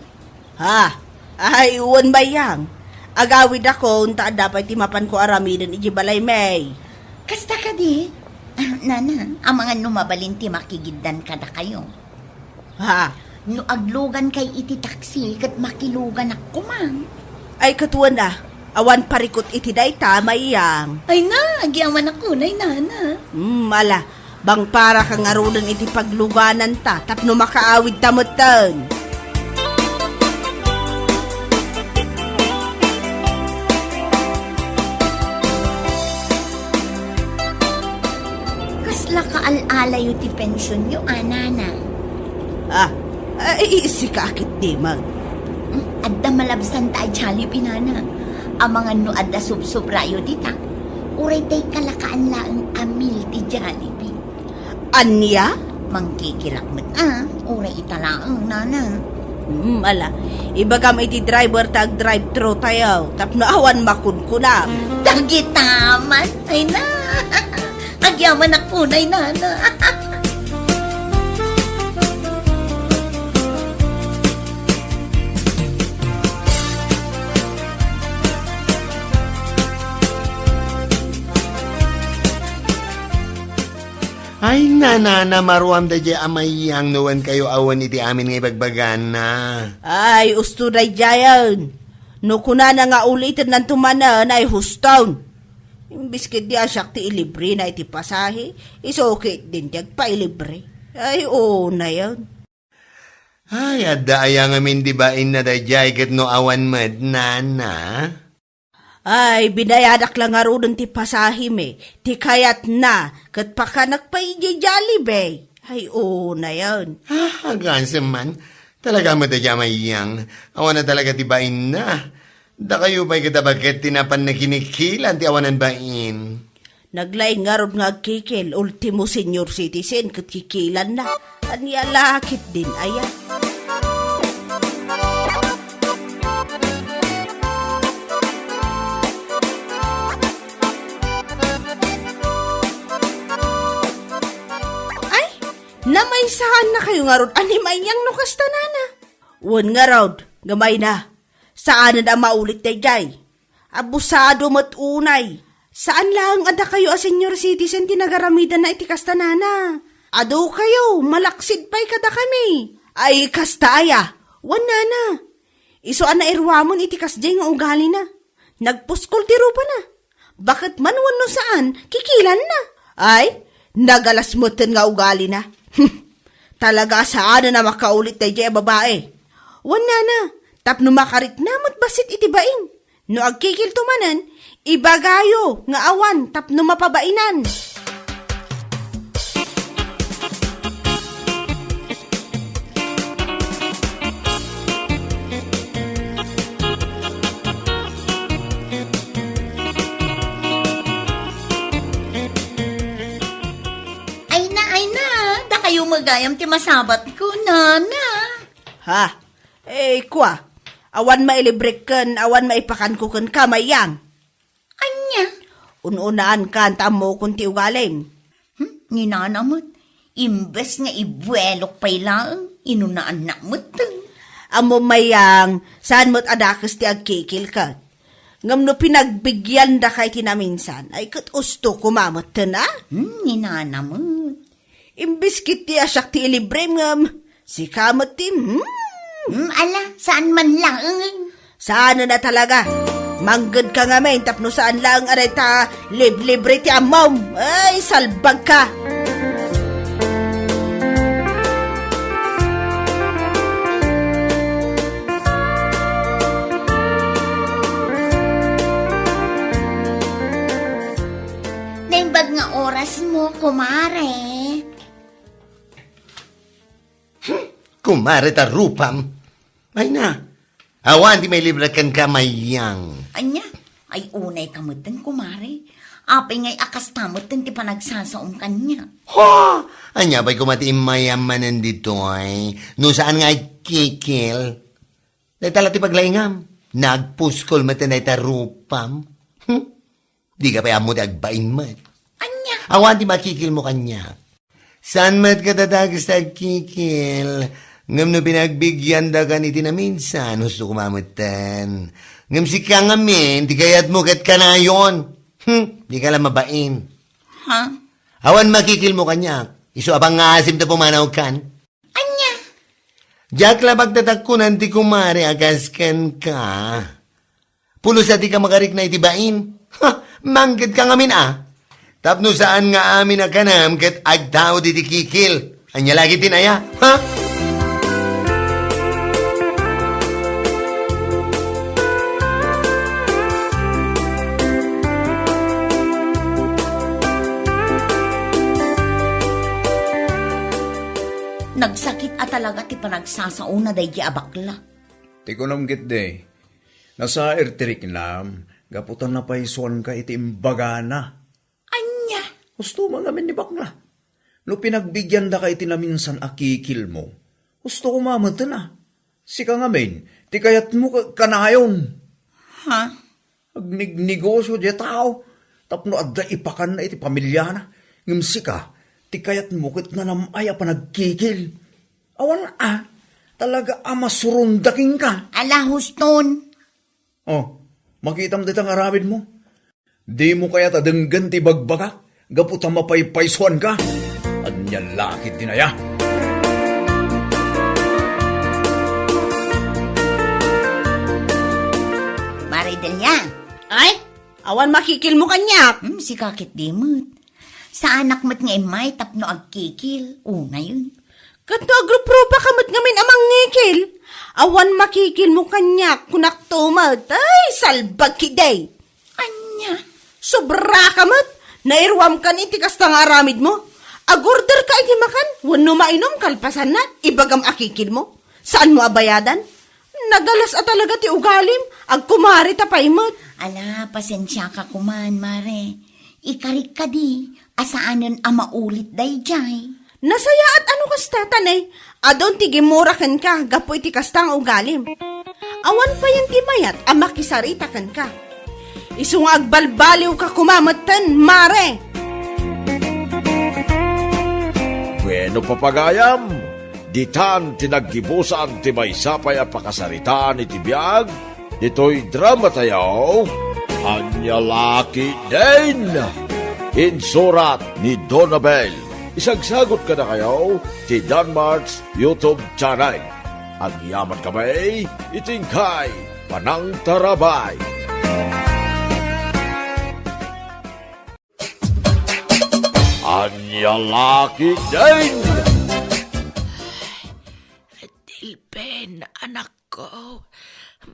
Ha? Ay, wen, Mayang. Agawidakon ta adda pay ti mapanko aramiden iti balay, May. Kasta kadi? Ah, Nana, amangan no mabalin ti makigiddan kadakayo. Ha? No aglugan kay iti taksi, ket makiluganak koma. Ay, ket wen a, awan parikut iti dayta, Mayang. Ay na, agyamanak unay, Nana. Hmm, ala, bangpara ka ngaruden iti paglugananta tapno makaawidta metten. Kasla kaal-alayo ti pensionyo, a, Nana? Ah, ay, sika a ketdi man. Hmm, adda malabsanta a Jollibee, Nana. Amangan no adda subsubrayo dita. Uray dayta la kaan laeng a meal ti Jollibee. Ania? Mangkikilak met a, uray ita laeng, Nana. Hmm, ala. Ibagam iti driver ta ag-drive-thru tayo, tapno awan makunkunam. Dagita man. Ay na. Agyamanak unay, Nana. Ay, Nana, maruam daydiay a Mayang no wen kayo awan iti amin nga ibagbagana. Ay, usto daydiayen. No kunana nga ulitennanto manen, ay huston. Imbis ketdi a siak ti ilibrena iti pasahe, isu ketdin ti agpailibre. Ay, unayen. Ay, adda aya ngamin ti bainna daydiay ket no awan met, Nana? Ay, binayadak la ngaruden ti pasahem, ti kayatna, ket pakanak pay idiay Jollibee. Ay, unayen. Ah, agasem man. Talaga met a Mayang. Awan a talaga ti bainna. Dakayo pay ket a baket ti napan nakinikilan ti awanan bain. Naglaing ngarud nga agkikil, ultimo senior citizen ket kikilanna. Ania la ketdin aya? Ay, namaysaannakayo ngarud a ni Mayang no kasta, Nana? Wen ngarud, gamay na. Saanen a maulit daydiay. Abusado met unay. Saan laeng a dakayo a senior citizen ti nagaramidanna iti kasta, Nana. Adu kayo, malaksid pay kadakami. Ay, kasta aya. Wen, Nana. Isu a nairuamen iti kasdiay nga ugalina. Nagpuskol ti rupana. Baket man wenno saan, kikilanna. Ay, nagalas metten nga ugalina. Talaga a saanen a makaulit daydiay a babae. Wen nana, tapno makarikna met bassit iti bain. No agkikilto manen, ibagayo nga awan tapno mapabainan. Ay na, ay na, dakayo met gayam ti masabatko, nana. Ha? Eh, kua, awan mailibrek ken awan maipakanko kenka, Mayang. Ania? Un-unaankan ta ammokon ti ugalim. Hmm, ni nana met. Imbes nga ibuelok pay laeng, inunaannak met. Ammom, Mayang, saan met a dakes ti agkikil ket. Ngem no pinagbigyan daka iti naminsan, ay ket usto koma metten, a? Hmm, ni nana met. Imbes ketdi a siak ti ilibrem ngem, sika met ti, hmm? Hmm, ala, saan man laeng. Saan a talaga. Mangged ka ngamin tapno saan laeng a dayta liblibre ti ammom. Ay, salbag ka. Naimbag nga oras mo, kumare. Hmm, kumare ta rupam. Ay na, awan ti mailibre kenka, Mayang. Ania? Ay, unay ka metten, kumare. Apay ngay a kasta metten ti panagsasaom kaniak? Ho! Ania pay koma ti immayam manen ditoy? No saan nga agkikil? Dayta la ti paglaingam. Nagpuskol metten dayta rupam. Hmm? Dika pay ammo ti agbain met. Ania? Awan ti makikilmo kaniak. Saan met kadadakes ti agkikil, ngem no pinagbigyandakan iti naminsan, husto koma metten. Ngem sika ngamin, ti kayatmo ket kanayon. Hmm, dika la mabain. Ha? Awan makikilmo kaniak. Isu a pangngasim ta pumanawkan. Ania? Diak la pagtatakkunan ti kumare a kas kenka. Pulos a dika makarikna iti bain. Ha, mangged ka ngamin a. Tapno saan nga amin a kanam ket agtaud iti kikil. Ania la ketdin aya? Ha? Nagsakit a talaga ti panagsasaona daydi a bakla. Ti kunam ketdi, nasair ti riknam gapu ta napaysuanka iti imbagana. Ania? Husto man ngamin ni bakla. No pinagbigyan daka iti naminsan a kikilmo, husto koma metten a. Sika ngamin, ti kayatmo ka-, kanayon. Ha? Agnignegosio diay tao, tapno adda ipakanna iti pamiliana. Ngem sika, ti kayatmo ket nanam-ay a panagkikil. Awan a, talaga a masurunda kenka. Ala, huston. Oh, makitam dita nga aramidmo. Dimo kayat a denggen ti ibagbagak gapu ta mapaypaysuanka? Ania la ketdin aya? Mare Delia. Ay, awan makikilmo kaniak. Hmm, sika ketdi met. Saanak met nga immay tapno agkikil. Unayen. Ket no agruprupa ka met ngamin a mangngikil, awan makikilmo kaniak, kunakto met. Ay, salbag ketdi. Ania? Sobra ka met. Nairuam kan iti kasta nga aramidmo. Agorder ka iti makan, wenno mainom kalpasanna, ibagam a kikilmo. Saanmo a bayadan? Nagalas a talaga ti ugalim, agkumare ta pay met. Ala, pasensiaka koman, mare. Ikarik kadi, a saanen a maulit daydiay. Nasayaat a no kasta, ta ne, adun ti gimmura kenka gapu iti kasta nga ugalim. Awan payen ti mayat a makisarita kenka. Isu nga agbalbaliwka koma metten, mare. Bueno, papagayam, ditan ti naggibusan ti maysa pay a pakasaritaan iti biag ditoy drama tayo, Ania la ketdin. Insurat ni Donabel. Isagsagot kadakayo ti Danmart's YouTube channel. Agyaman kami iti inkay panangtarabay. Ania la ketdin? Dilben, anakko,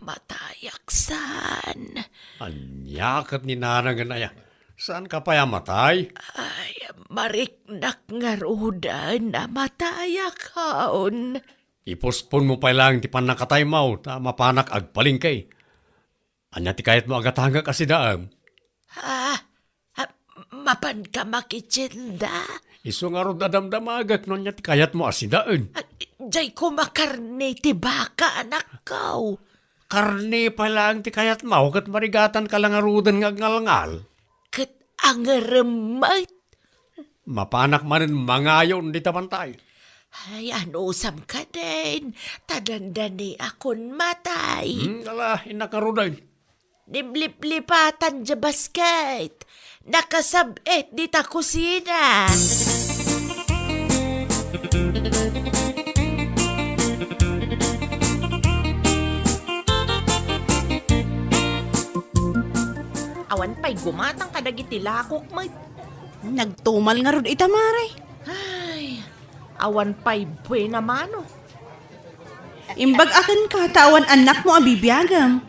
matayak saan. Ania ket ni nanangen aya? Saanka pay a matay? Ay, mariknak ngaruden a matayakon. Ipospon mo pay laeng ti pannakataymo ta mapanak agpalengke. Ania ti kayatmo a gatangek a sidaem? Ah, ah, mapanka makitienda? Isu ngarud a damdamagek no ania ti kayatmo a sidaen. Ah, diay koma karne ti baka, anakko. Karne pay laeng ti kayatmo, ket marigatanka la ngaruden nga agngalngal. Ket angerem met. Mapanak manen mangayon dita bantay. Ay, anusam kadin, ta dandaniakon matay. Hmm, ala, innak ngaruden. Nimliplipatan diay basket. Nakasab-et dita kusina. Awan pay gumatang kadagiti lakok met. Nagtumal ngarud ita, mare. Ay, awan pay buena mano. Imbag-aken ka ta awan annakmo a bibiagem.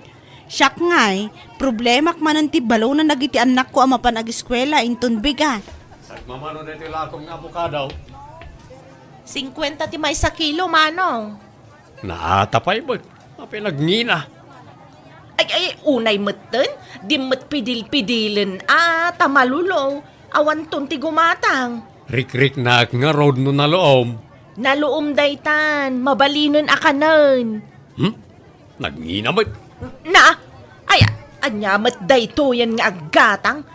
Siak ngay, problemak manen ti balonen dagiti annakko a mapan ageskuela inton bigat. Sagmamano daytoy lakong nga abokado? Singkuenta ti maysa kilo, manong. Naata pay met. Apay nagngina? Ay, ay, unay metten, di met pidil-pidilen a ta malulong, awanton ti gumatang. Rikriknak ngarud no naluom. Naluom daytan, mabalinen a kanen. Hmm? Nagngina met. Na, ay, ania met daytoyen nga aggatang?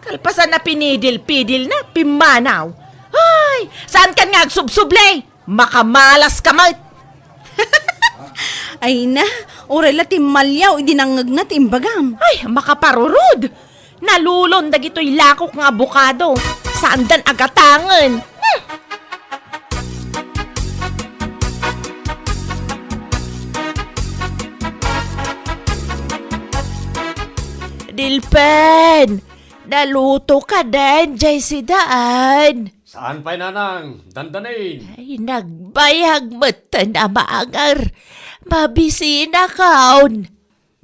Kalpasan a pinidil-pidilna, pimmanaw. Ay, saankan nga agsubsubli? Makamalaska met! Ay na, uray la timmaliaw idi nangngegna ti imbagam. Ay, makaparurod! Nalulon dagitoy lakok nga abokado. Saandan a gatangen. Hmm! Dilpen! Naluto ka den, diay sidaen. Saan pay, nanang? Dandanin. Ay, nagbayag metten a maanger. Mabisinakon.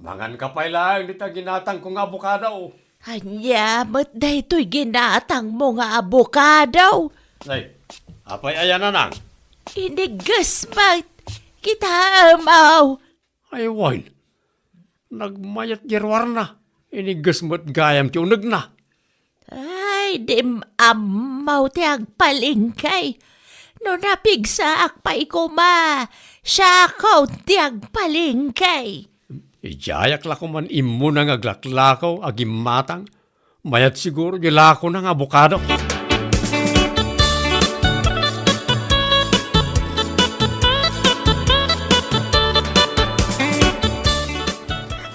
Manganka pay laeng dita ginatangko nga abokado. Ania met daytoy ginatangmo nga abokado? Ay, apay aya, nanang? Inigges met. Kitaem, aw. Ay, wen. Nagmayat diay ruarna. Inigges met gayam ti unegna. Ay, dim ammo ti agpalengke. No napigsaak pay koma, siakon ti agpalengke. Idiayak la koman immuna nga aglaklakaw a gimmatang. Mayat siguro di lakona nga abokado.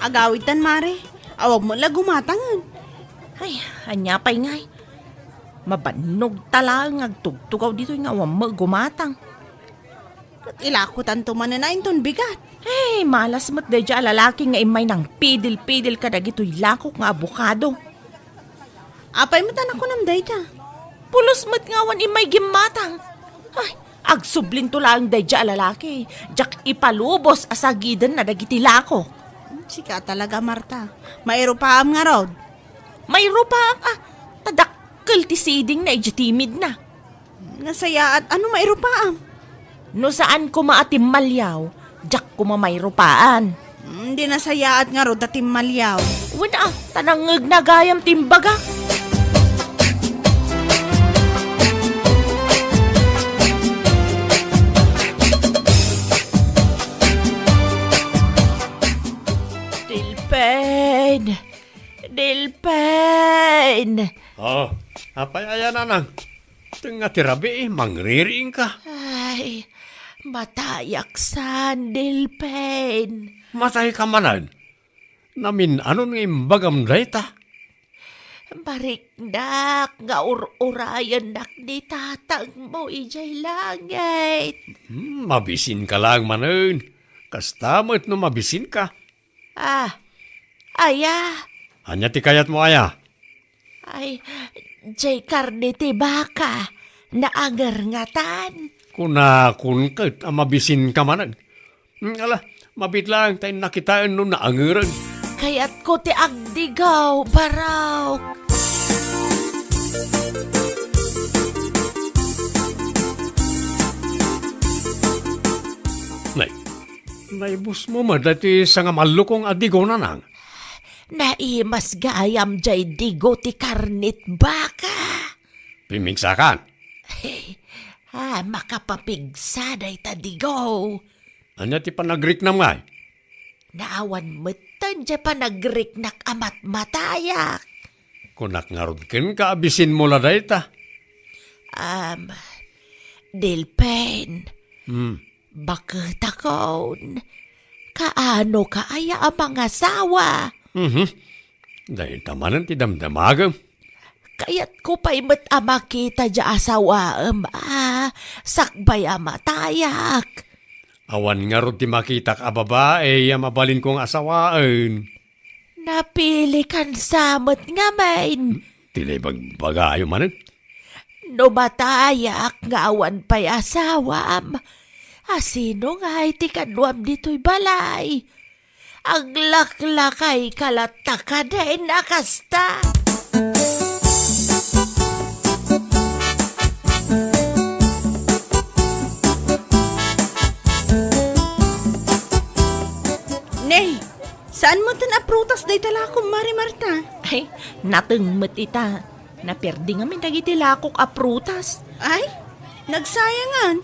Agawidtan, mare. Awan met la gumatangen. Ay, ania pay ngay? Mabannog ta laeng nga agtugtugaw ditoy nga awan met gumatang. Ket ilakotanto manen a inton bigat. Ay, malas met daydiay a lalaki nga immay nangpidil-pidil kadagitoy lakok nga abokado. Apay met a nakunam dayta? Pulos met nga awan immay gimmatang. Ay, agsublinto laeng daydiay a lalaki. Diak ipalubos a sagidenna dagiti lakok. Hmm, sika talaga, Marta. Mairupaam ngarud. Mairupaak a, ta dakkel ti sidingna idiay timidna. Nasayaat, ano mairupaam? No saan koma a timmaliaw, diak koma mairupaan. Hmm, di nasayaat ngarud ta timmaliaw. Wen a, ta nangngegna gayam ti imbaga. Dilpen! Dilpen! Ah, apay aya, nanang? Tengnga ti rabii, mangririingka. Ay, matayak saan, Dilpen. Matayka manen? Namin-anon nga imbagam dayta? Mariknak nga ur-urayennak ni tatangmo idiay langit. Hmm, mabisinka laeng manen. Kasta met no mabisinka. Ah, aya? Ania ti kayatmo, aya? Ay, jay karne ti baka, naangerngatan. Kunakon ket a mabisinka manen. Hmm, ala, mabiit laeng ta innak kitaen no naangeren. Kayatko ti agdigaw, Barok. Nay, naibusmo met daytoy sangamallokong a digo, nanang? Naimas gayam jay digo ti karne ti baka. Pimmigsakan. Ah, makapapigsa dayta digo. Ania ti panagriknam ngay? Naawan metten jay panagriknak a matmatayak. Kunak ngarud kenka a bisinmo la dayta. Am, Delpen, Hmm. baketakon, kaano ka aya a mangasawa? Mhm. Dayta manen ti damdamagem. Kayatko pay met a makita diay asawaem a sakbay a matayak. Awan ngarud ti makitak a babai a mabalinko nga asawaen. Napilikan sa met ngamin. Ti naibagbagayo manen. No matayak nga awan pay asawam, a sino ngay ti kaduam ditoy balay? Aglaklakayka latta kadin a kasta. Nay, saan metten a prutas dayta lakom, Mari Marta? Ay, nateng met ita. Naperdi ngamin dagiti lakok a prutas. Ay, nagsayangan.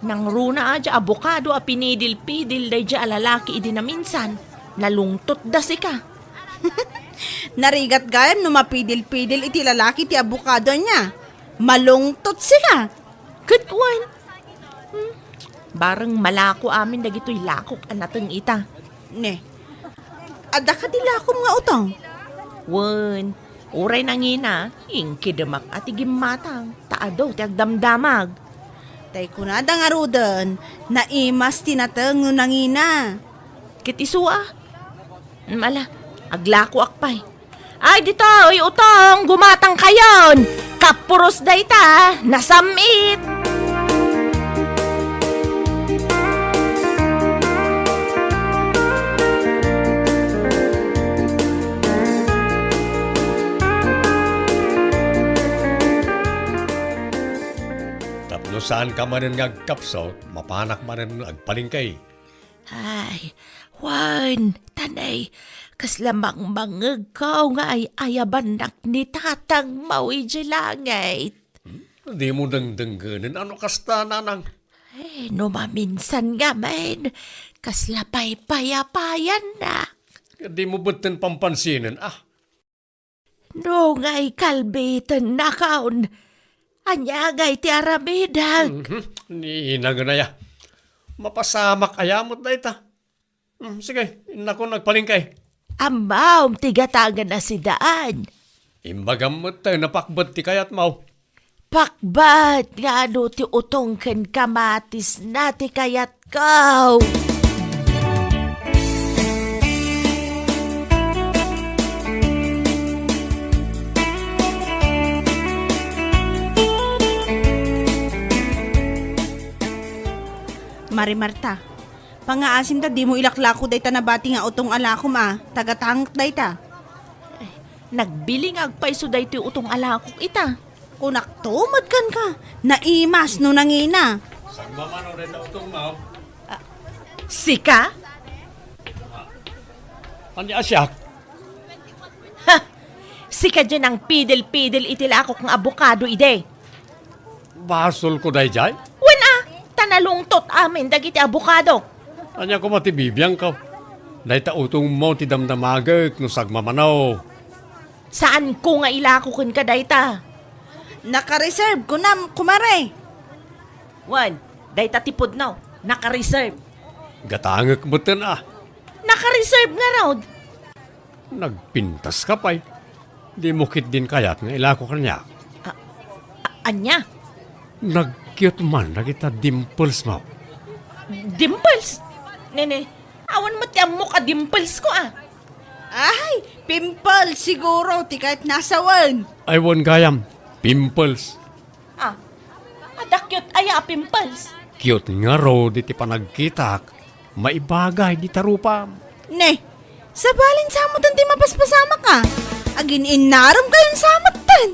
Nangruna a diay abokado a pinidil-pidil daydiay a lalaki idi naminsan. Nalungtotda sika. Narigat gayam no mapidil-pidil iti lalaki ti abokado ania. Malungtot sika. Ket wen. Hmm. Bareng malako amin dagitoy lakok a nateng ita. Ne, adda kadi lakom nga utong? Wen, uray nangina, inkidemak a ti gimmatang, ta adu ti agdamdamag. Tay kunada ngaruden, naimas ti nateng no nangina. Ket isu a? Mm, ala, aglakoak pay. Ay, ditoy, utong, gumatangkayon! Kapuros dayta, nasam-it! Tapno saanka manen nga agkapsut, mapanak manen agpalengke. Ay, wen, ta nay, kasla mangmangegko nga ay-ayabannak ni Tatangmo idiay langit. Hmm? Dimo dengdengngenen a no kasta, nanang? Eh, no maminsan ngamin, kasla paypayapayannak. Dimo metten pampansinen, ah. No ngay kalbitennakon, ania ngay ti aramidek? Mhm. Ni inangen aya. Mapasamak aya met dayta. Hmm, sige, innakon agpalengke. Ammom ti gatangen a sidaan. Imbagam met ta napakbet ti kayatmo. Pakbat nga adu ti utong ken kamatisna ti kayatko. Mari Marta, pangngaasim ta dimo ilaklako dayta nabati nga utong a lakom a, ta gatangek dayta. Nagbiling agpayso daytoy utong a lakok ita. Kunakto met kenka, naimas no nangina. Sagmamano dayta utongmo? Ah, sika? Ania a siak? Ha! Sika diay nangpidil-pidil iti lakok nga abokado idi. Basolko daydiay? Wen a, ta nalungtot amin dagiti abokadok. Ania koma ti bibiangko? Dayta utongmo ti damdamagek no sagmamano. Saanko nga ilako kenka dayta. Naka-reserve, kunam, kumare. Wen, dayta ti pudno, naka-reserve. Gatangek metten a. Naka-reserve ngarud. Nagpintaska pay. Dimo ketdin kayat nga ilako kaniak? A-, a-, ania? Nag-cute man dagita dimples mo. Dimples? Nene, awan met ti ammok a dimples ko, a. Ay, pimple siguro ti kayatna a sawen. Ay, wen gayam, pimples. A, adda cute aya a pimples? Cute ngarud iti panagkitak, maibagay dita rupam. Ne, sabalen sa metten ti mapaspasamak a. Agin-innarem kayon sa metten.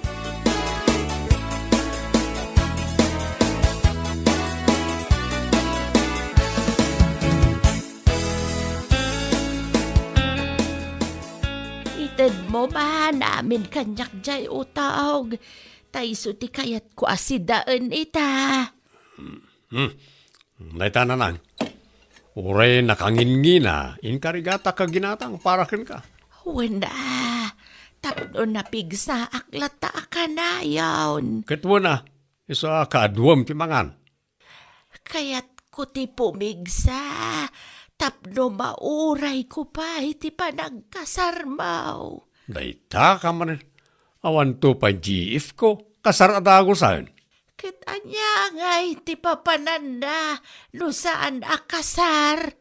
Itedmo man amin kaniak jay utog. Ta isu ti kayatko a sidaen ita. Hmm. Dayta, nanang. Uray nakangingina, inkarigatak a ginatang para kenka. Wen a, tapno napigsaak latta a kanayon. Ket wen a, isu a kaaduem ti mangan. Kayatko ti pumigsa, tapno maurayko pay ti panagkasarmo. Dayta ka manen, awanto pay G F ko, kasar a dagusen. Ket ania ngay ti papananna no saan a kasar?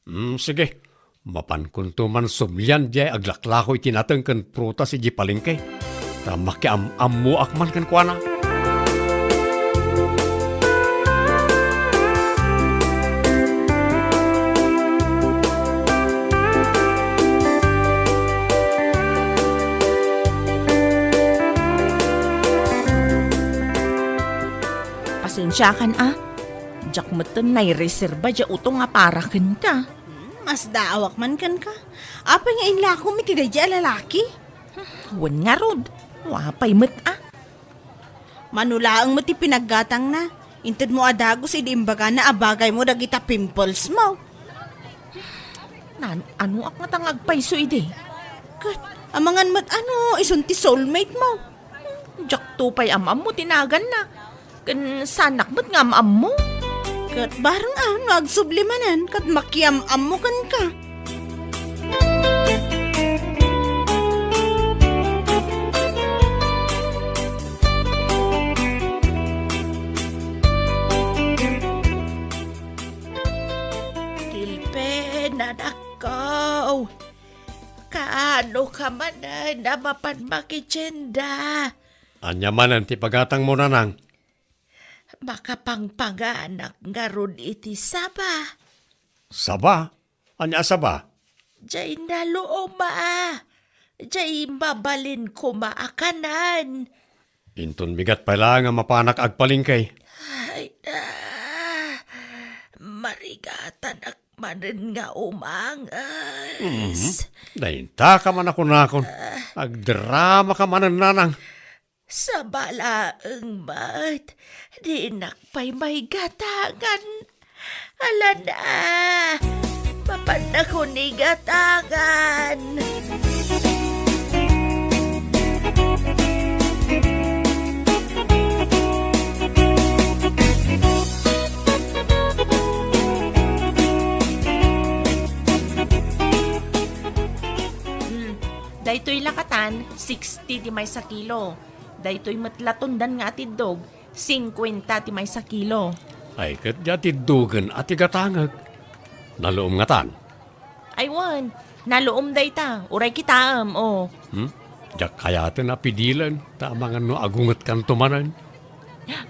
Mm, sige. Mapankonto man sublian diay aglaklako iti nateng ken prutas idiay palengke. Ta makiam-ammoak man kenkuana. Pasensiakan a. Diak metten naireserba diay utong a para kenka. Hmm, masdaawak man kenka. Apay nga inlakom iti daydiay a lalaki? Hmm, wen ngarud. Apay met a. Mano laeng met ti pinaggatangna. Intedmo a dagus idi imbagana a bagaymo dagita pimples mo. Nan-, anoak ngata nga agpayso idi? Ket, amangan met ano, isun ti soulmate mo. Diakto pay am-ammo ti naganna. Ken saanak met nga am-ammo. Ket bareng a no agsubli manen ket makiam-ammo kenka. Tilpen, anakko. Kaano ka manen a mapan makitienda? Ania manen ti pagatangmo, nanang? Makapangpanganak ngarud iti saba. Saba? Ania a saba? Diay naluom a. Diay mabalin koma a kanen. Inton bigat pay laeng a mapanak agpalengke. Ay, ah, marigatanak manen nga umanges. Mhm. Dayta ka man a kunakon. Ah. Agdrama ka manen, nanang. Saba laeng met, dinak pay maigatangan. Alan a, mapannakon igatangan. Hmm, daytoy lakatan, sixty ti maysa kilo. Daytoy met la tundan nga atiddog, singkuenta ti maysa kilo. Ay, ket diay atiddogen a ti gatangek. Naluom ngatan? Ay, wen, naluom dayta. Uray kitaem, o. Hmm? Diak kayaten a pidilen, ta amangan no agungetkanto manen.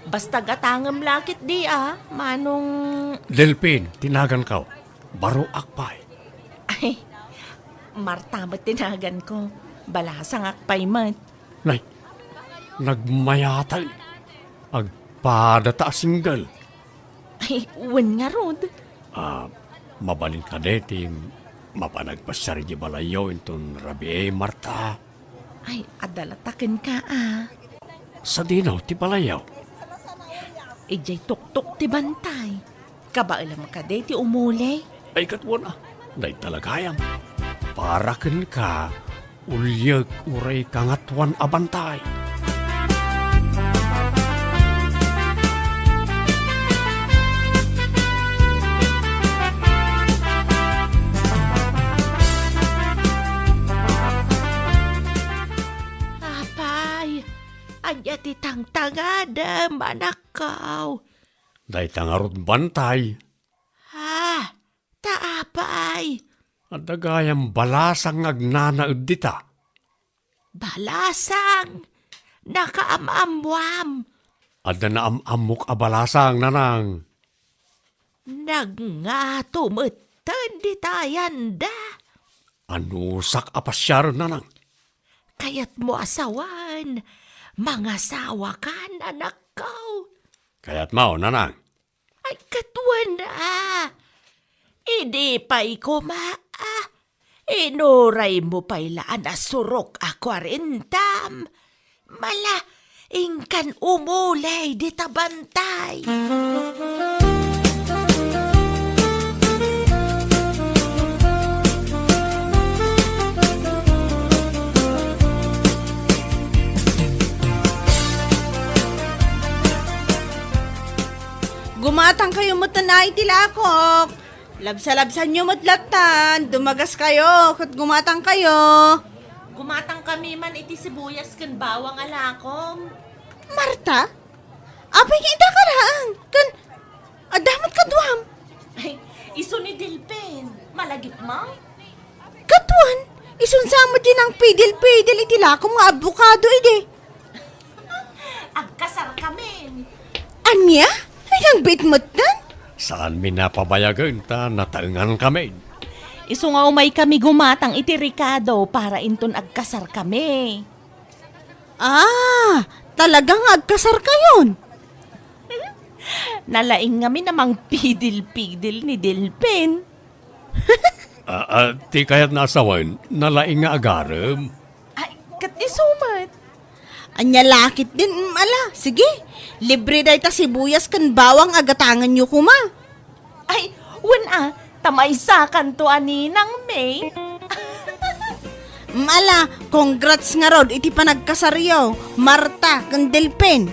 Basta gatangem la ketdi a, manong Delpin, ti naganko. Baroak pay. Ay, Marta met ti naganko. Balasangak pay met. Nay, nagmayaten. Agpadata a single. Ay, wen ngarud. Ah, mabalin kadi ti mapan agpasiar idiay balayyo inton rabii, Marta? Ay, adda latta kenka a. Sadino ti balayyo? Idiay tuktok ti bantay. Kabaelam kadi ti umuli? Ay, ket wen a, dayta la gayam. Para kenka, uliek uray kangatoan a bantay. Ay, ania ti tangtangadem, anakko? Dayta ngarud bantay. Ah, ta apay? Adda gayam balasang nga agnanaed dita. Balasang? Nakaam-ammoam. Adda naam-ammok a balasang, nanang. Nagngato metten dita yanda. Anusak a pasiaren, nanang. Kayatmo a sawen, mangasawakan, anakko. Kayatmo, nanang. Ay, kaduana. Idi pay koma, ah, inuraymo pay la a nasurok a kuarentam. Mala, inkan umuley dita bantay. Gumatangkayo met iti lakok. Labsalabsanyo met lattan, dumagaskayo, ket gumatangkayo. Gumatangkami man iti sibuyas ken bawang a lakom. Marta? Apay nga ita karaan? Ken, adda met kaduam? Ay, isu ni Delpin. Malagipmo? Kaduan, isun sa met ti nangpidil-pidil iti lakom nga abokado idi. Agkasarkami. Ania? Ay, nang bitmeten? Saanmi a pabayagen ta nataengankamin. Isu nga umaykami gumatang iti rekado para inton agkasarkami. Ah, talaga nga agkasarkayon? Nalaing ngamin a mangpidil-pidil ni Delpin. Ah, ah, ti kayatna a sawen, nalaing nga agarem. Ay, ket isu met. Ania la ketdin, mm, ala, sige. Libre dayta sibuyas ken bawang a gatangenyo koma. Ay, wen a, ta maysakanto a ninang May. Mm, ala, congrats ngarud iti panagkasaryo, Marta ken Delpin.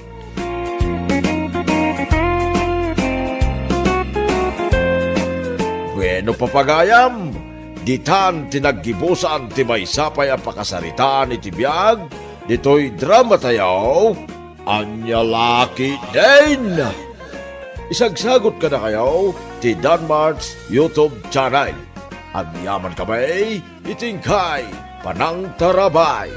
Bueno, papagayam, ditan ti naggibusan ti maysa pay a pakasaritaan iti biag ditoy dramatayo, Ania la ketdin. Isagsagut kadakayo ti Danmart's YouTube channel. Agyamankami iti inkay panangtarabay.